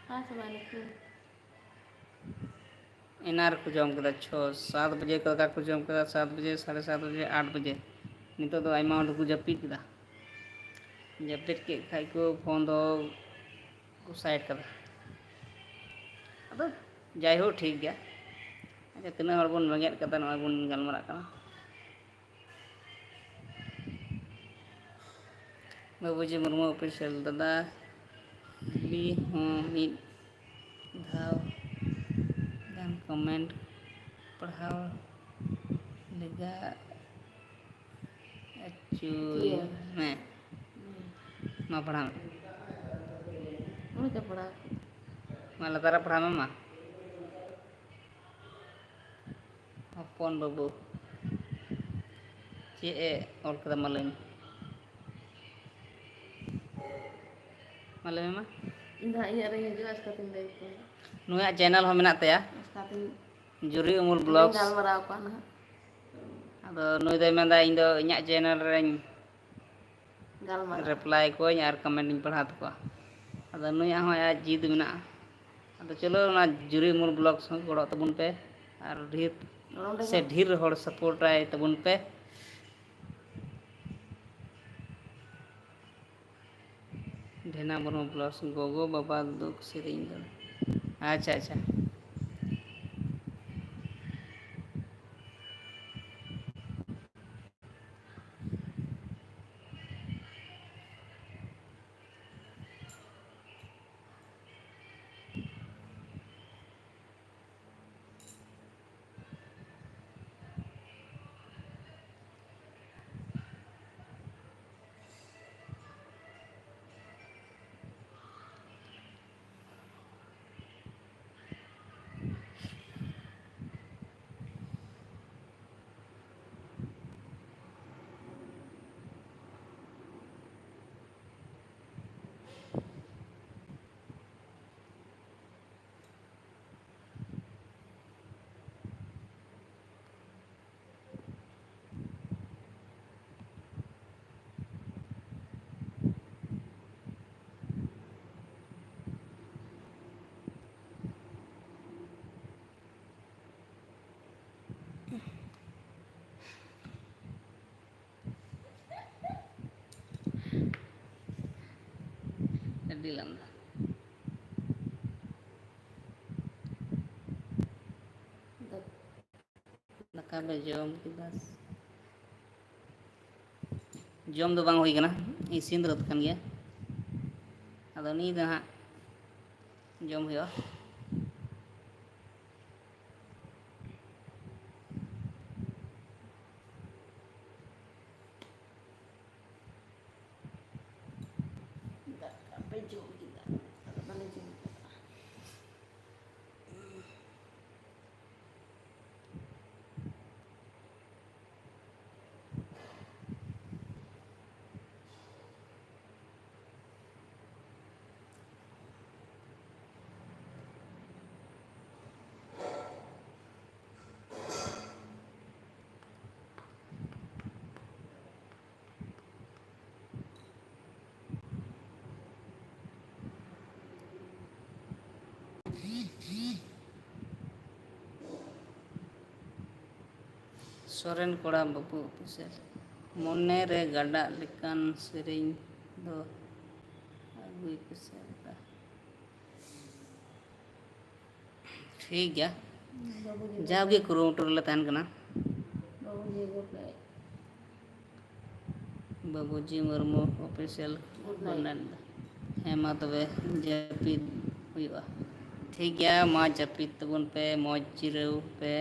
ᱦᱮᱸ, ᱥᱮ ᱵᱟᱝ ᱱᱤᱠᱷᱩᱱ? ᱮᱱᱟᱝ ᱨᱮᱠᱚ ᱡᱚᱢ ᱠᱮᱫᱟ, ᱪᱷᱚ ᱥᱟᱛ ᱵᱟᱡᱮ ᱠᱚ ᱫᱟᱠᱟ ᱠᱚ ᱡᱚᱢ ᱠᱮᱫᱟ, ᱥᱟᱛ ᱵᱟᱡᱮ, ᱥᱟᱲᱮ ᱥᱟᱛ ᱵᱟᱡᱮ, ᱟᱴ ᱵᱟᱡᱮ᱾ ᱱᱤᱛᱚᱜ ᱫᱚ ᱟᱭᱢᱟ ᱦᱚᱲ ᱫᱚᱠᱚ ᱡᱟᱹᱯᱤᱫ ᱠᱮᱫᱟ᱾ ᱡᱟᱹᱯᱤᱫ ᱠᱮᱫ ᱠᱷᱟᱡ ᱠᱚ ᱯᱷᱳᱱ ᱫᱚ ᱠᱚ ᱥᱟᱭᱤᱰ ᱠᱟᱫᱟ᱾ ᱟᱫᱚ ᱡᱟᱭᱦᱳᱠ, ᱴᱷᱤᱠ ᱜᱮᱭᱟ᱾ ᱟᱪᱪᱷᱟ, ᱛᱤᱱᱟᱹᱜ ᱦᱚᱲ ᱵᱚᱱ ᱵᱮᱸᱜᱮᱫ ᱠᱟᱫᱟ, ᱱᱚᱜᱼᱚᱭ ᱵᱚᱱ ᱜᱟᱞᱢᱟᱨᱟᱜ ᱠᱟᱱᱟ᱾ ᱵᱟᱹᱵᱩᱡᱤ ᱢᱩᱨᱢᱩ ᱚᱯᱷᱤᱥᱤᱭᱟᱞ ᱫᱟᱫᱟ, ᱦᱤᱞᱤ ᱦᱚᱸ ᱢᱤᱫ ᱯᱟᱲᱦᱟᱣ ᱜᱟᱱ comment ᱯᱟᱲᱦᱟᱣ ᱞᱮᱜᱟ ᱦᱚᱪᱚᱭ ᱢᱮ᱾ ᱢᱟ ᱯᱟᱲᱦᱟᱣ ᱢᱮ᱾ ᱩᱱᱤ ᱫᱚ ᱯᱟᱲᱦᱟᱣ᱾ ᱢᱟ ᱞᱟᱛᱟᱨ ᱨᱮ ᱯᱟᱲᱦᱟᱣ ᱢᱮ ᱢᱟ᱾ ᱦᱚᱯᱚᱱ ᱵᱟᱹᱵᱩ ᱪᱮᱫ ᱮ ᱚᱞ ᱠᱟᱫᱟ ᱢᱟ ᱞᱟᱹᱭ ᱢᱮ᱾ ᱢᱟ ᱞᱟᱹᱭ ᱢᱮ ᱢᱟ᱾ ᱤᱧ ᱫᱚ ᱦᱟᱸᱜ ᱤᱧᱟᱹᱜ ᱨᱮᱧ ᱦᱤᱡᱩᱜᱼᱟ, ᱪᱤᱠᱟᱹᱛᱤᱧ ᱞᱟᱹᱭ ᱟᱠᱚᱣᱟ? ᱱᱩᱭᱟᱜ channel ᱦᱚᱸ ᱢᱮᱱᱟᱜ ᱛᱟᱭᱟ, ᱪᱤᱠᱟᱹᱛᱤᱧ ᱡᱩᱨᱤ ᱩᱢᱩᱞ ᱵᱟᱹᱧ vlogs᱾ ᱜᱟᱞᱢᱟᱨᱟᱣ ᱠᱚᱣᱟ ᱱᱟᱦᱟᱜ᱾ ᱟᱫᱚ ᱱᱩᱭ ᱫᱚᱭ ᱢᱮᱱᱫᱟ, "ᱤᱧ ᱫᱚ ᱤᱧᱟᱹᱜ channel ᱨᱮᱧ ᱜᱟᱞᱢᱟᱨᱟᱣ᱾ Reply ᱠᱚᱣᱟᱧ ᱟᱨ comment ᱤᱧ ᱯᱟᱲᱦᱟᱣ ᱛᱟᱠᱚᱣᱟ᱾" ᱟᱫᱚ ᱱᱩᱭᱟᱜ ᱦᱚᱸ ᱟᱭᱟᱜ ᱡᱤᱫ ᱢᱮᱱᱟᱜᱼᱟ᱾ ᱟᱫᱚ ᱪᱚᱞᱚ, ᱚᱱᱟ ᱡᱩᱨᱤ ᱩᱢᱩᱞ vlogs ᱦᱚᱸ ᱜᱚᱲᱚ ᱛᱟᱵᱚᱱ ᱯᱮ ᱟᱨ ᱰᱷᱮᱨ ᱱᱚᱰᱮ ᱥᱮ ᱦᱚᱸ᱾ ᱰᱷᱮᱨ ᱦᱚᱲ support ᱟᱭ ᱛᱟᱵᱚᱱ ᱯᱮ᱾ ᱰᱷᱮᱱᱟ ᱢᱩᱨᱢᱩ vlogs, ᱜᱚᱜᱚ ᱵᱟᱵᱟ ᱫᱩᱠ ᱥᱮᱨᱮᱧ ᱫᱚ᱾ ᱟᱪᱪᱷᱟ, ᱟᱪᱪᱷᱟ᱾ ᱟᱹᱰᱤ ᱞᱟᱸᱫᱟ᱾ ᱫᱟᱠᱟ ᱞᱮ ᱡᱚᱢ ᱠᱮᱫᱟ᱾ ᱡᱚᱢ ᱫᱚ ᱵᱟᱝ ᱦᱩᱭ ᱠᱟᱱᱟ, ᱤᱥᱤᱱ ᱫᱚ ᱠᱟᱱ ᱜᱮᱭᱟ᱾ ᱟᱫᱚ ᱱᱤᱭᱟᱹ ᱫᱚ ᱦᱟᱸᱜ ᱡᱚᱢ ᱦᱩᱭᱩᱜᱼᱟ᱾ ᱥᱚᱨᱮᱱ ᱠᱚᱲᱟ ᱵᱟᱹᱵᱩ ᱚᱯᱷᱤᱥᱤᱭᱟᱞ᱾ ᱢᱚᱱᱮ ᱨᱮ ᱜᱟᱰᱟᱜ ᱞᱮᱠᱟᱱ ᱥᱮᱨᱮᱧ ᱫᱚ ᱟᱹᱜᱩᱭ ᱯᱮᱥᱮ ᱚᱱᱠᱟ᱾ ᱴᱷᱤᱠ ᱜᱮᱭᱟ, ᱵᱟᱹᱵᱩ ᱡᱤ ᱡᱟᱣᱜᱮ ᱠᱩᱨᱩᱢᱩᱴᱩ ᱨᱮᱞᱮ ᱛᱟᱦᱮᱱ ᱠᱟᱱᱟ᱾ ᱵᱟᱹᱵᱩ ᱡᱤ ᱜᱩᱰ ᱱᱟᱭᱤᱴ᱾ ᱵᱟᱹᱵᱩᱡᱤ ᱢᱩᱨᱢᱩ ᱚᱯᱷᱤᱥᱤᱭᱟᱞ ᱜᱩᱰ ᱱᱟᱭᱤᱴ᱾ ᱦᱮᱸ, ᱢᱟ ᱛᱚᱵᱮ ᱡᱟᱹᱯᱤᱫ ᱦᱩᱭᱩᱜᱼᱟ᱾ ᱴᱷᱤᱠ ᱜᱮᱭᱟ, ᱢᱟ ᱡᱟᱹᱯᱤᱫ ᱛᱟᱵᱚᱱ ᱯᱮ, ᱢᱚᱡᱽ ᱡᱤᱨᱟᱹᱣ ᱯᱮ,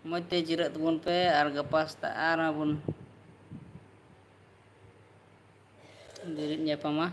ᱢᱚᱡᱽ ᱛᱮ ᱡᱤᱨᱟᱹᱜ ᱛᱟᱵᱚᱱ ᱯᱮ, ᱟᱨ ᱜᱟᱯᱟ ᱥᱮᱛᱟᱜ ᱟᱨᱦᱚᱸ ᱵᱚᱱ ᱵᱮᱨᱮᱫ ᱧᱟᱯᱟᱢᱟ᱾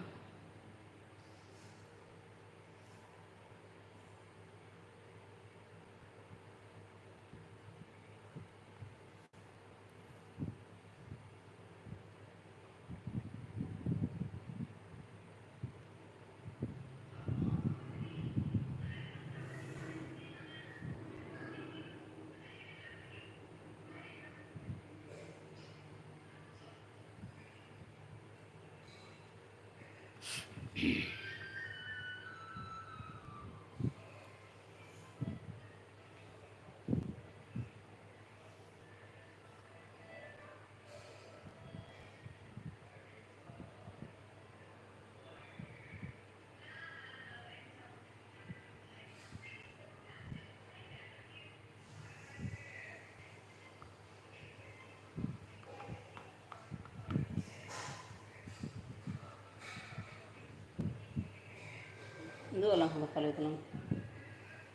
ᱫᱩ ᱟᱞᱟᱝ ᱦᱚᱸ ᱫᱟᱠᱟ ᱞᱟᱹᱭ ᱛᱟᱞᱟᱝ ᱢᱮ᱾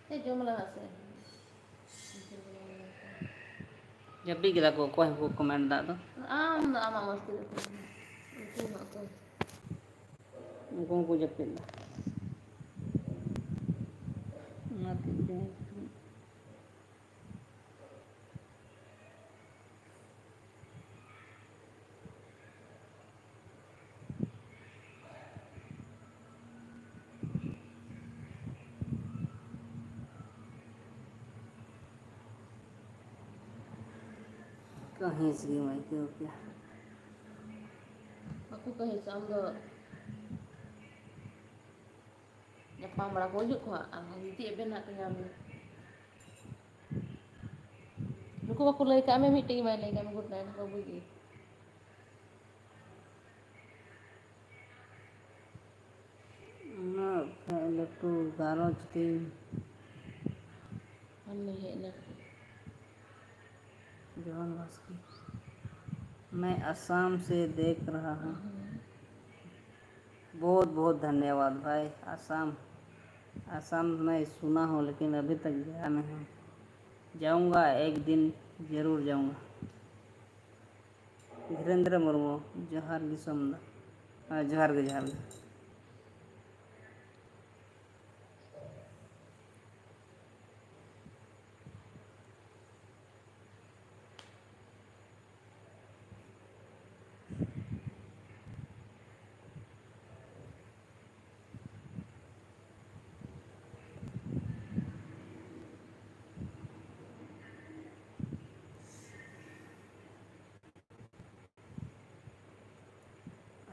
ᱮ, ᱡᱚᱢ ᱞᱟᱦᱟ ᱥᱮ᱾ ᱡᱟᱹᱯᱤᱫ ᱠᱮᱫᱟ ᱠᱚ, ᱚᱠᱚᱭ ᱦᱚᱸᱠᱚ ᱠᱚᱢᱮᱱᱴ ᱫᱟ ᱟᱫᱚ? ᱟᱢ ᱫᱚ ᱟᱢᱟᱜ ᱢᱚᱥᱛᱤ ᱨᱮ ᱛᱟᱦᱮᱸ ᱢᱮ᱾ ᱩᱱᱠᱩ ᱦᱚᱸ ᱚᱠᱚᱭ? ᱩᱱᱠᱩ ᱦᱚᱸᱠᱚ ᱡᱟᱹᱯᱤᱫ ᱫᱟ᱾ ᱚᱱᱟᱛᱮ ᱤᱧ ᱫᱚ ᱠᱟᱹᱦᱤᱥ ᱜᱮᱢ ᱟᱹᱭᱠᱟᱹᱣ ᱠᱮᱭᱟ᱾ ᱵᱟᱠᱚ ᱠᱟᱹᱦᱤᱥᱟ, ᱟᱢ ᱫᱚ ᱧᱟᱯᱟᱢ ᱵᱟᱲᱟ ᱠᱚ ᱦᱤᱡᱩᱜ ᱠᱚ ᱦᱟᱸᱜ, ᱟᱨ ᱡᱩᱫᱤ ᱮᱵᱷᱮᱱ ᱦᱟᱸᱜ ᱠᱚ ᱧᱟᱢ ᱢᱮᱭᱟ᱾ ᱱᱩᱠᱩ ᱩᱱᱠᱩ ᱵᱟᱠᱚ ᱞᱟᱹᱭ ᱠᱟᱜ ᱢᱮ, ᱢᱤᱫᱴᱮᱡ ᱜᱮ ᱵᱟᱭ ᱞᱟᱹᱭ ᱠᱟᱜ ᱢᱮ good night, ᱵᱟᱹᱵᱩᱭ ᱜᱮ᱾ ᱩᱱᱟᱹᱜ ᱞᱟᱹᱴᱩ ᱜᱷᱟᱨᱚᱸᱡᱽ ᱛᱤᱧ᱾ ᱟᱢ ᱫᱚᱢ ᱦᱮᱡ ᱮᱱᱟ᱾ ᱡᱚᱦᱟᱨ ᱵᱟᱥᱠᱮ, मैं आसाम से देख रहा हूँ। बहुत बहुत धन्यवाद भाई। आसाम, आसाम मैं सुना हूँ लेकिन अभी तक गया नहीं हूँ। जाऊँगा एक दिन, जरूर जाऊँगा। ᱫᱷᱤᱨᱮᱱᱫᱨᱚ ᱢᱩᱨᱢᱩ, ᱡᱚᱦᱟᱨ ᱜᱮ ᱥᱳᱢᱱᱟ᱾ ᱦᱮᱸ, ᱡᱚᱦᱟᱨ ᱜᱮ, ᱡᱚᱦᱟᱨ ᱜᱮ᱾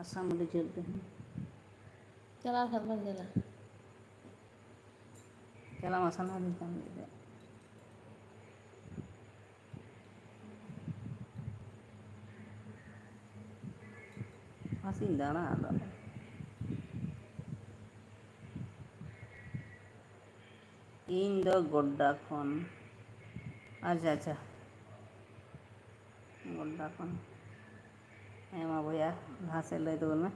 ᱟᱥᱟᱢ ᱟᱹᱰᱤ ᱡᱷᱟᱹᱞ ᱛᱮ᱾ ᱪᱟᱞᱟᱣ ᱠᱷᱟᱱ ᱵᱚᱱ ᱧᱮᱞᱟ᱾ ᱪᱟᱞᱟᱣ ᱢᱟ ᱥᱟᱱᱟ ᱞᱤᱧ ᱠᱟᱱ ᱜᱮ ᱛᱟᱦᱮᱸᱫ᱾ ᱢᱟᱥᱮᱧ ᱫᱟᱬᱟ ᱟᱫᱚ᱾ ᱤᱧ ᱫᱚ ᱜᱚᱰᱰᱟ ᱠᱷᱚᱱ᱾ ᱟᱪᱪᱷᱟ, ᱟᱪᱪᱷᱟ᱾ ᱜᱚᱰᱰᱟ ᱠᱷᱚᱱ᱾ ᱦᱮᱸ ᱢᱟ ᱵᱚᱭᱦᱟ, ᱞᱟᱦᱟ ᱥᱮᱫ ᱞᱟᱹᱭ ᱛᱟᱵᱚᱱ ᱢᱮ᱾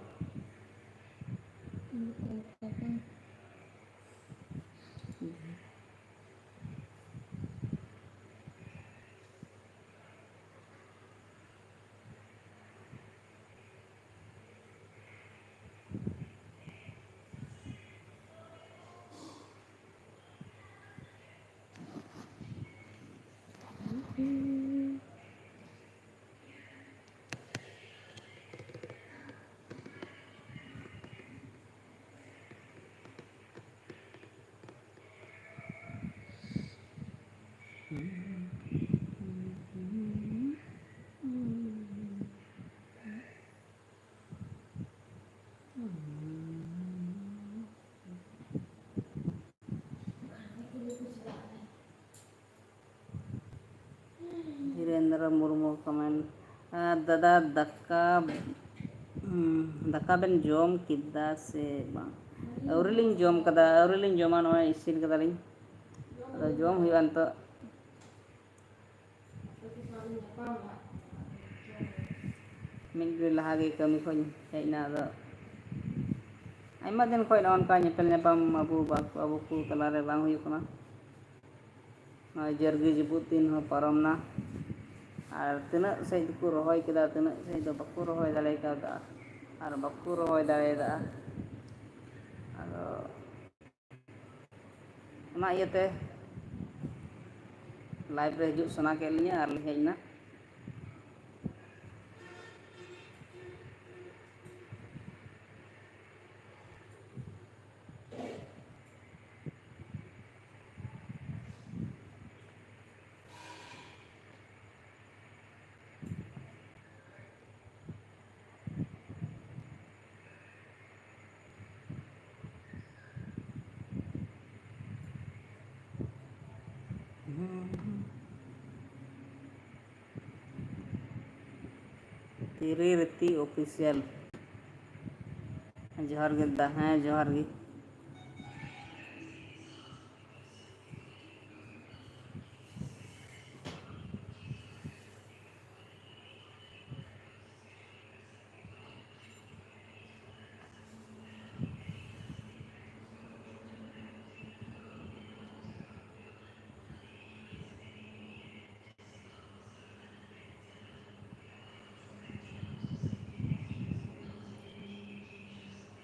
ᱢᱩᱨᱢᱩ comment, ᱟᱨ ᱫᱟᱫᱟ, ᱫᱟᱠᱟ, ᱩᱸ, ᱫᱟᱠᱟ ᱵᱮᱱ ᱡᱚᱢ ᱠᱮᱫᱟ ᱥᱮ ᱵᱟᱝ? ᱟᱹᱣᱨᱤ ᱞᱤᱧ ᱡᱚᱢ ᱠᱟᱫᱟ, ᱟᱹᱣᱨᱤ ᱞᱤᱧ ᱡᱚᱢᱟ, ᱱᱚᱜᱼᱚᱭ ᱤᱥᱤᱱ ᱠᱟᱫᱟᱞᱤᱧ᱾ ᱟᱫᱚ ᱡᱚᱢ ᱦᱩᱭᱩᱜᱼᱟ ᱱᱤᱛᱚᱜ᱾ ᱢᱤᱫ ᱜᱷᱟᱹᱲᱤ ᱞᱟᱦᱟ ᱜᱮ ᱠᱟᱹᱢᱤ ᱠᱷᱚᱱ ᱦᱮᱡ ᱮᱱᱟ᱾ ᱟᱫᱚ ᱟᱭᱢᱟ ᱫᱤᱱ ᱠᱷᱚᱱ ᱱᱚᱜᱼᱚ ᱱᱚᱝᱠᱟ ᱧᱮᱯᱮᱞ ᱧᱟᱯᱟᱢ ᱟᱵᱚ ᱵᱟ-, ᱟᱵᱚ ᱠᱚ ᱛᱟᱞᱟᱨᱮ ᱵᱟᱝ ᱦᱩᱭᱩᱜ ᱠᱟᱱᱟ᱾ ᱱᱚᱜᱼᱚᱭ ᱡᱟᱹᱨᱜᱤ ᱡᱟᱹᱯᱩᱫ ᱫᱤᱱ ᱦᱚᱸ ᱯᱟᱨᱚᱢ ᱮᱱᱟ, ᱟᱨ ᱛᱤᱱᱟᱹᱜ ᱥᱮᱫ ᱫᱚᱠᱚ ᱨᱚᱦᱚᱭ ᱠᱮᱫᱟ, ᱛᱤᱱᱟᱹᱜ ᱥᱮᱫ ᱫᱚ ᱵᱟᱠᱚ ᱨᱚᱦᱚᱭ ᱫᱟᱲᱮ ᱠᱟᱣᱫᱟ, ᱟᱨ ᱵᱟᱠᱚ ᱨᱚᱦᱚᱭ ᱫᱟᱲᱮᱭᱟᱫᱟ᱾ ᱟᱫᱚ ᱚᱱᱟ ᱤᱭᱟᱹᱛᱮ live ᱨᱮ ᱦᱤᱡᱩᱜ ᱥᱟᱱᱟ ᱠᱮᱫ ᱞᱤᱧᱟᱹ ᱟᱨ ᱞᱤᱧ ᱦᱮᱡ ᱮᱱᱟ᱾ ᱛᱤᱨᱤ ᱨᱤᱛᱤ official᱾ ᱡᱚᱦᱟᱨ ᱜᱮ ᱫᱟ, ᱦᱮᱸ, ᱡᱚᱦᱟᱨ ᱜᱮ᱾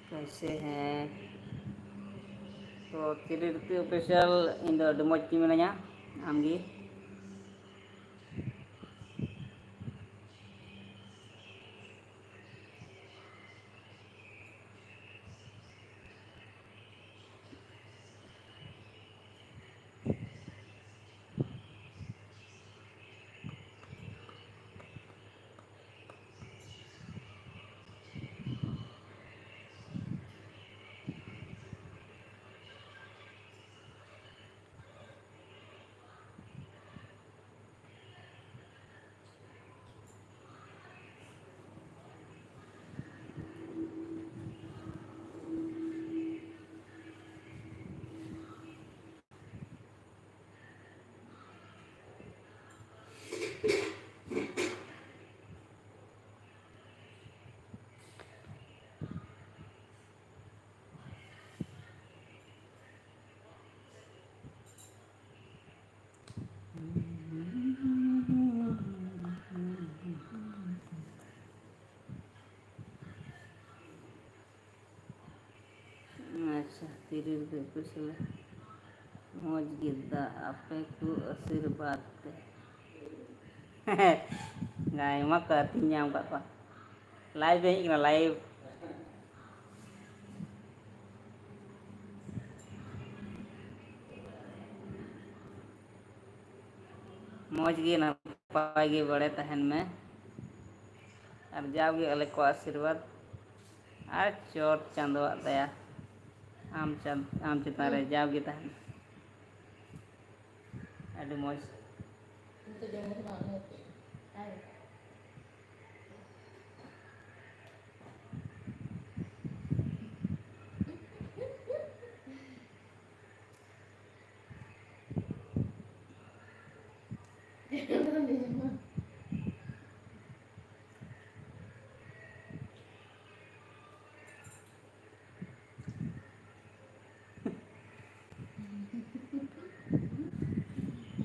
ᱠᱮᱥᱮ ᱦᱮᱸ? ᱛᱚ ᱛᱤᱨᱤ ᱨᱤᱛᱤ official, ᱤᱧ ᱫᱚ ᱟᱹᱰᱤ ᱢᱚᱡᱽ ᱜᱮ ᱢᱤᱱᱟᱹᱧᱟ᱾ ᱟᱢᱜᱮ? ᱥᱤᱨᱤᱞ ᱫᱚ ᱠᱩᱥᱤ ᱢᱚᱡᱽ ᱜᱮ ᱫᱟ, ᱟᱯᱮ ᱠᱚ ᱟᱥᱤᱨᱵᱟᱫᱽ ᱛᱮ᱾ ᱟᱭᱢᱟ ᱠᱚ ᱟᱹᱛᱤᱧ ᱧᱟᱢ ᱠᱟᱜ ᱠᱚᱣᱟ᱾ ᱞᱟᱭᱤᱵᱷ ᱦᱮᱡ ᱠᱟᱱᱟ, ᱞᱟᱭᱤᱵᱷ᱾ ᱢᱚᱡᱽ ᱜᱮ ᱱᱟᱯᱟᱭ ᱜᱮ ᱵᱟᱲᱮ ᱛᱟᱦᱮᱱ ᱢᱮ᱾ ᱟᱨ ᱡᱟᱣᱜᱮ ᱟᱞᱮ ᱠᱚ ᱟᱥᱤᱨᱵᱟᱫᱽ ᱟᱨ ᱪᱚᱴ ᱪᱟᱸᱫᱳᱣᱟᱜ ᱫᱟᱭᱟ ᱟᱢ ᱪᱟᱸᱫ-, ᱟᱢ ᱪᱮᱛᱟᱱ ᱨᱮ ᱡᱟᱣᱜᱮ ᱛᱟᱦᱮᱱ᱾ ᱟᱹᱰᱤ ᱢᱚᱡᱽ᱾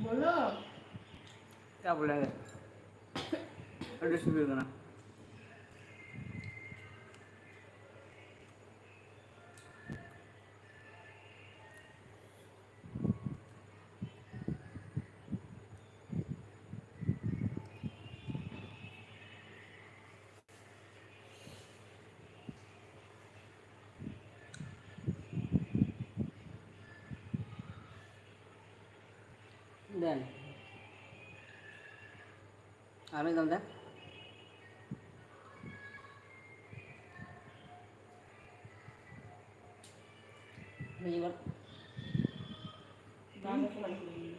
ᱵᱚᱞᱚ᱾ ᱪᱟ ᱵᱚᱞᱮ ᱜᱮ᱾ ᱟᱹᱰᱤ ᱥᱤᱵᱤᱞ ᱠᱟᱱᱟ᱾ ᱫᱮᱱ᱾ ᱟᱨ ᱢᱤᱫ ᱫᱚᱢ ᱫᱮᱱ᱾ ᱢᱤᱫ ᱵᱟᱨ᱾ ᱵᱟᱝ ᱫᱚ ᱪᱟᱞᱟᱜ ᱤᱧ᱾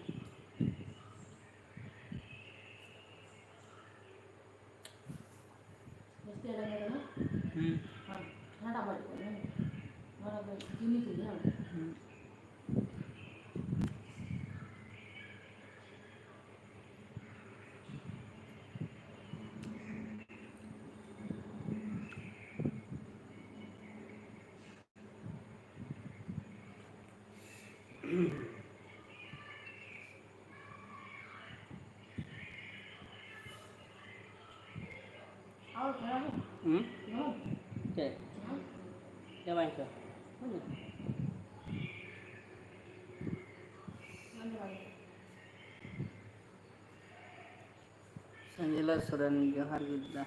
ᱡᱟᱹᱥᱛᱤ ᱟᱞᱚᱢ ᱨᱚᱲᱟ᱾ ᱦᱩᱸ᱾ ᱦᱮᱸ, ᱦᱟᱱᱟᱴᱟᱜ ᱵᱟᱹᱲᱤᱡ ᱠᱟᱱᱟ᱾ ᱱᱚᱣᱟ ᱫᱚ ᱪᱤᱱᱤ ᱠᱚ ᱧᱟᱢ᱾ ᱦᱩᱸ᱾ ᱦᱩᱸ? ᱪᱮᱫ? ᱪᱟᱵᱟᱭᱮᱱ ᱪᱚ? ᱦᱩᱸ᱾ ᱥᱚᱧᱡᱚᱭᱞᱟᱞ ᱥᱚᱨᱮᱱ, ᱡᱚᱦᱟᱨ ᱜᱮ ᱫᱟ᱾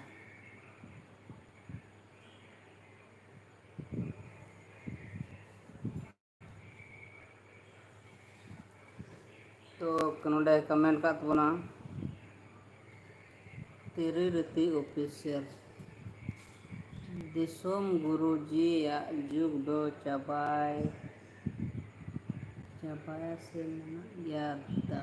ᱛᱚ ᱱᱚᱰᱮ ᱠᱚᱢᱮᱱᱴ ᱠᱟᱜ ᱛᱟᱵᱚᱱᱟ ᱛᱤᱨᱤ ᱨᱤᱛᱤ ᱚᱯᱷᱤᱥᱤᱭᱟᱞ, ᱫᱤᱥᱚᱢ ᱜᱩᱨᱩᱡᱤᱭᱟᱜ ᱡᱩᱜᱽ ᱫᱚ ᱪᱟᱵᱟᱭ ᱪᱟᱵᱟᱭᱟ ᱥᱮ ᱢᱮᱱᱟᱜ ᱜᱮᱭᱟ ᱫᱟ?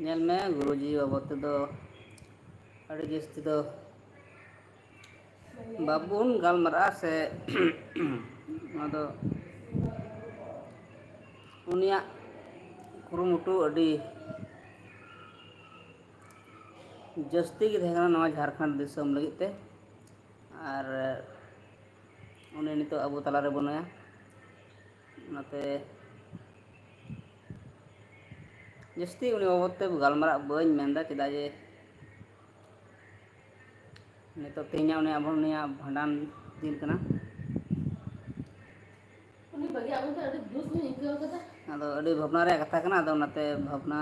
ᱧᱮᱞ ᱢᱮ, ᱜᱩᱨᱩᱡᱤ ᱵᱟᱵᱚᱫ ᱛᱮᱫᱚ ᱟᱹᱰᱤ ᱡᱟᱹᱥᱛᱤ ᱫᱚ ᱵᱟᱵᱚᱱ ᱜᱟᱞᱢᱟᱨᱟᱜᱼᱟ ᱥᱮ ᱱᱚᱣᱟ ᱫᱚ ᱩᱱᱤᱭᱟᱜ ᱠᱩᱨᱩᱢᱩᱴᱩ ᱟᱹᱰᱤ ᱡᱟᱹᱥᱛᱤ ᱜᱮ ᱛᱟᱦᱮᱸ ᱠᱟᱱᱟ ᱱᱚᱣᱟ ᱡᱷᱟᱲᱠᱷᱚᱸᱰ ᱫᱤᱥᱚᱢ ᱞᱟᱹᱜᱤᱫ ᱛᱮ᱾ ᱟᱨ ᱩᱱᱤ ᱱᱤᱛᱚᱜ ᱟᱵᱚ ᱛᱟᱞᱟᱨᱮ ᱵᱟᱹᱱᱩᱭᱟ᱾ ᱚᱱᱟᱛᱮ ᱡᱟᱹᱥᱛᱤ ᱩᱱᱤ ᱵᱟᱵᱚᱫ ᱛᱮ ᱜᱟᱞᱢᱟᱨᱟᱜ ᱵᱟᱹᱧ ᱢᱮᱱᱫᱟ, ᱪᱮᱫᱟᱜ ᱡᱮ ᱱᱤᱛᱚᱜ ᱛᱮᱦᱮᱧᱟᱜ ᱩᱱᱤᱭᱟᱜ, ᱩᱱᱤᱭᱟᱜ ᱵᱷᱟᱸᱰᱟᱱ ᱫᱤᱱ ᱠᱟᱱᱟ᱾ ᱩᱱᱤ ᱵᱟᱹᱜᱤ ᱟᱹᱜᱩ ᱛᱮ ᱟᱹᱰᱤ ᱫᱩᱠ ᱤᱧ ᱟᱹᱭᱠᱟᱹᱣ ᱠᱟᱫᱟ᱾ ᱟᱫᱚ ᱟᱹᱰᱤ ᱵᱷᱟᱵᱽᱱᱟ ᱨᱮᱭᱟᱜ ᱠᱟᱛᱷᱟ ᱠᱟᱱᱟ, ᱟᱫᱚ ᱚᱱᱟᱛᱮ ᱵᱷᱟᱵᱽᱱᱟ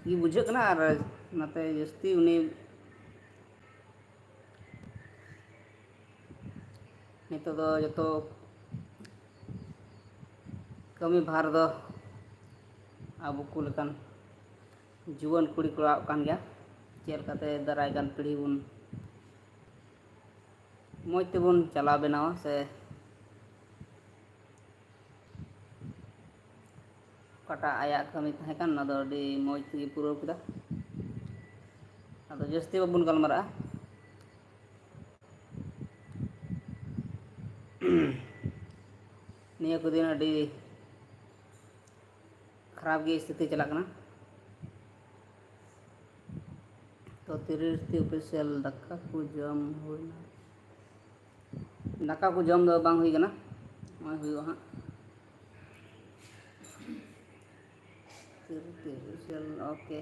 ᱜᱮ ᱵᱩᱡᱷᱟᱹᱜ ᱠᱟᱱᱟ᱾ ᱟᱨ ᱚᱱᱟᱛᱮ ᱡᱟᱹᱥᱛᱤ ᱩᱱᱤ ᱱᱤᱛᱚᱜ ᱫᱚ ᱡᱚᱛᱚ ᱠᱟᱹᱢᱤ ᱵᱷᱟᱨ ᱫᱚ ᱟᱵᱚ ᱠᱚ ᱞᱮᱠᱟᱱ ᱡᱩᱣᱟᱹᱱ ᱠᱩᱲᱤ ᱠᱚᱲᱟᱣᱟᱜ ᱠᱟᱱ ᱜᱮᱭᱟ᱾ ᱪᱮᱫ ᱞᱮᱠᱟᱛᱮ ᱫᱟᱨᱟᱭ ᱠᱟᱱ ᱯᱤᱲᱦᱤ ᱵᱚᱱ ᱢᱚᱡᱽ ᱛᱮᱵᱚᱱ ᱪᱟᱞᱟᱣ ᱵᱮᱱᱟᱣᱟ ᱥᱮ ᱚᱠᱟᱴᱟᱜ ᱟᱭᱟᱜ ᱠᱟᱹᱢᱤ ᱛᱟᱦᱮᱸ ᱠᱟᱱ, ᱚᱱᱟ ᱫᱚ ᱟᱹᱰᱤ ᱢᱚᱡᱽ ᱛᱮᱜᱮ ᱯᱩᱨᱟᱹᱣ ᱠᱮᱫᱟ᱾ ᱟᱫᱚ ᱡᱟᱹᱥᱛᱤ ᱵᱟᱵᱚᱱ ᱜᱟᱞᱢᱟᱨᱟᱜᱼᱟ᱾ ᱱᱤᱭᱟᱹ ᱠᱚ ᱫᱤᱱ ᱟᱹᱰᱤ ᱠᱷᱟᱨᱟᱯ ᱜᱮ ᱥᱛᱷᱤᱛᱤ ᱪᱟᱞᱟᱜ ᱠᱟᱱᱟ᱾ ᱛᱚ ᱛᱤᱨᱤᱥ ᱛᱤ ᱚᱯᱷᱤᱥᱤᱭᱟᱞ ᱫᱟᱠᱟ ᱠᱚ ᱡᱚᱢ ᱦᱩᱭᱱᱟ᱾ ᱫᱟᱠᱟ ᱠᱚ ᱡᱚᱢ ᱫᱚ ᱵᱟᱝ ᱦᱩᱭ ᱠᱟᱱᱟ, ᱱᱚᱜᱼᱚᱭ ᱦᱩᱭᱩᱜᱼᱟ ᱦᱟᱸᱜ᱾ ᱛᱤᱨᱤᱥ ᱛᱤ ᱚᱯᱷᱤᱥᱤᱭᱟᱞ, ᱳᱠᱮ᱾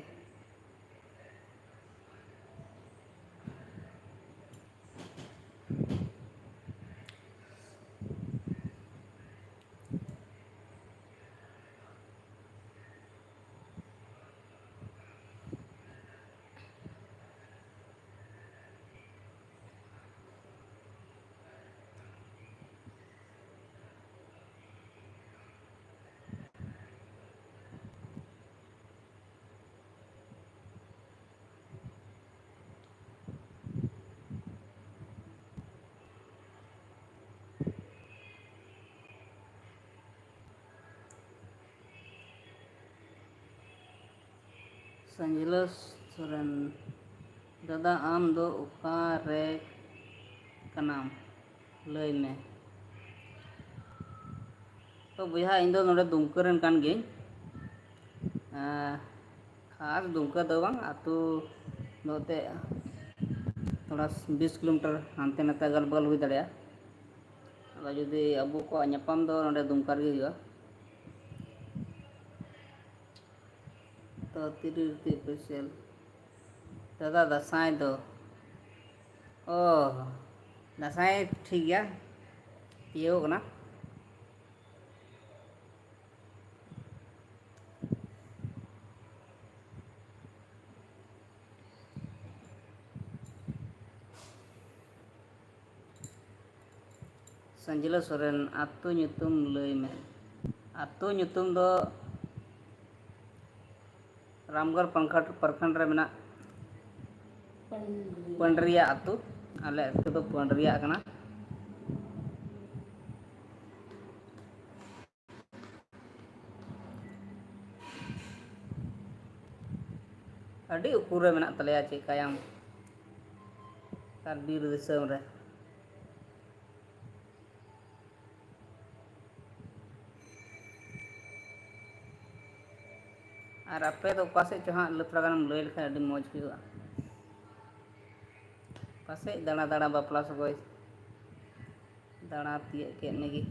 ᱥᱟᱸᱡᱷᱞᱟᱹ ᱥᱚᱨᱮᱱ, ᱫᱟᱫᱟ, ᱟᱢ ᱫᱚ ᱚᱠᱟ ᱨᱮ ᱠᱟᱱᱟᱢ? ᱞᱟᱹᱭ ᱢᱮ᱾ ᱛᱚ ᱵᱚᱭᱦᱟ, ᱤᱧ ᱫᱚ ᱱᱚᱰᱮ ᱫᱩᱢᱠᱟᱹ ᱨᱮᱱ ᱠᱟᱱ ᱜᱤᱭᱟᱹᱧ᱾ ᱟᱨ ᱠᱷᱟᱥ ᱫᱩᱢᱠᱟᱹ ᱫᱚ ᱵᱟᱝ, ᱟᱹᱛᱩ ᱫᱚ ᱮᱱᱛᱮᱫ ᱛᱷᱚᱲᱟ ᱵᱤᱥ ᱠᱤᱞᱳᱢᱤᱴᱟᱨ ᱦᱟᱱᱛᱮ ᱱᱟᱛᱮ ᱟᱜᱟᱞ ᱵᱟᱜᱟᱞ ᱦᱩᱭ ᱫᱟᱲᱮᱭᱟᱜᱼᱟ᱾ ᱟᱫᱚ ᱡᱩᱫᱤ ᱟᱵᱚ ᱠᱚᱣᱟᱜ ᱧᱟᱯᱟᱢ ᱫᱚ ᱱᱚᱰᱮ ᱫᱩᱢᱠᱟ ᱨᱮᱜᱮ ᱦᱩᱭᱩᱜᱼᱟ᱾ ᱛᱚ ᱛᱤᱨᱤ ᱨᱤᱛᱤ ᱚᱯᱷᱤᱥᱤᱭᱟᱞ᱾ ᱫᱟᱫᱟ, ᱫᱟᱸᱥᱟᱭ ᱫᱚ, ᱚ, ᱫᱟᱸᱥᱟᱭ ᱴᱷᱤᱠ ᱜᱮᱭᱟ, ᱛᱤᱭᱳᱜ ᱠᱟᱱᱟ᱾ ᱥᱟᱸᱡᱽᱞᱟᱹ ᱥᱚᱨᱮᱱ, ᱟᱹᱛᱩ ᱧᱩᱛᱩᱢ ᱞᱟᱹᱭ ᱢᱮ᱾ ᱟᱹᱛᱩ ᱧᱩᱛᱩᱢ ᱫᱚ ᱨᱟᱢᱜᱚᱲ ᱯᱨᱚᱠᱷᱚᱸᱰ, ᱯᱨᱚᱠᱷᱚᱸᱰ ᱨᱮ ᱢᱮᱱᱟᱜ ᱯᱟᱹᱱᱰᱨᱤᱭᱟ ᱟᱹᱛᱩ᱾ ᱟᱞᱮ ᱟᱹᱛᱩ ᱫᱚ ᱯᱟᱹᱱᱰᱨᱤᱭᱟ ᱠᱟᱱᱟ᱾ ᱟᱹᱰᱤ ᱩᱠᱩᱨ ᱨᱮ ᱢᱮᱱᱟᱜ ᱛᱟᱞᱮᱭᱟ, ᱪᱮᱫ ᱠᱟᱭᱟᱢ, ᱟᱨ ᱵᱤᱨ ᱫᱤᱥᱚᱢ ᱨᱮ᱾ ᱟᱨ ᱟᱯᱮ ᱫᱚ ᱚᱠᱟ ᱥᱮᱫ ᱪᱚ ᱦᱟᱸᱜ, ᱛᱷᱚᱲᱟ ᱜᱟᱱᱮᱢ ᱞᱟᱹᱭ ᱞᱮᱠᱷᱟᱱ ᱟᱹᱰᱤ ᱢᱚᱡᱽ ᱦᱩᱭᱩᱜᱼᱟ᱾ ᱯᱟᱥᱮᱡ ᱫᱟᱬᱟ ᱫᱟᱬᱟ ᱵᱟᱯᱞᱟ ᱥᱚᱜᱚᱭ ᱫᱟᱬᱟ ᱛᱤᱭᱟᱹᱜ ᱠᱮᱫ ᱢᱮᱜᱮ᱾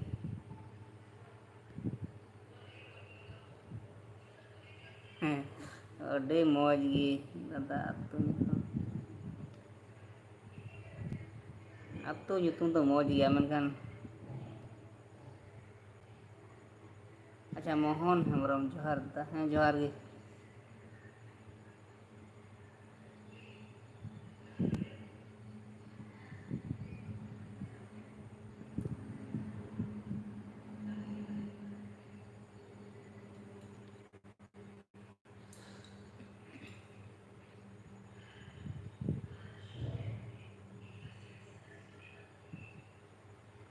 ᱦᱮᱸ, ᱟᱹᱰᱤ ᱢᱚᱡᱽ ᱜᱮ ᱫᱟᱫᱟ ᱟᱹᱛᱩ ᱧᱩᱛᱩᱢ᱾ ᱟᱹᱛᱩ ᱧᱩᱛᱩᱢ ᱫᱚ ᱢᱚᱡᱽ ᱜᱮᱭᱟ, ᱢᱮᱱᱠᱷᱟᱱ, ᱟᱪᱪᱷᱟ, ᱢᱳᱦᱚᱱ ᱦᱮᱢᱵᱨᱚᱢ, ᱡᱚᱦᱟᱨ ᱫᱟ-, ᱦᱮᱸ, ᱡᱚᱦᱟᱨ ᱜᱮ᱾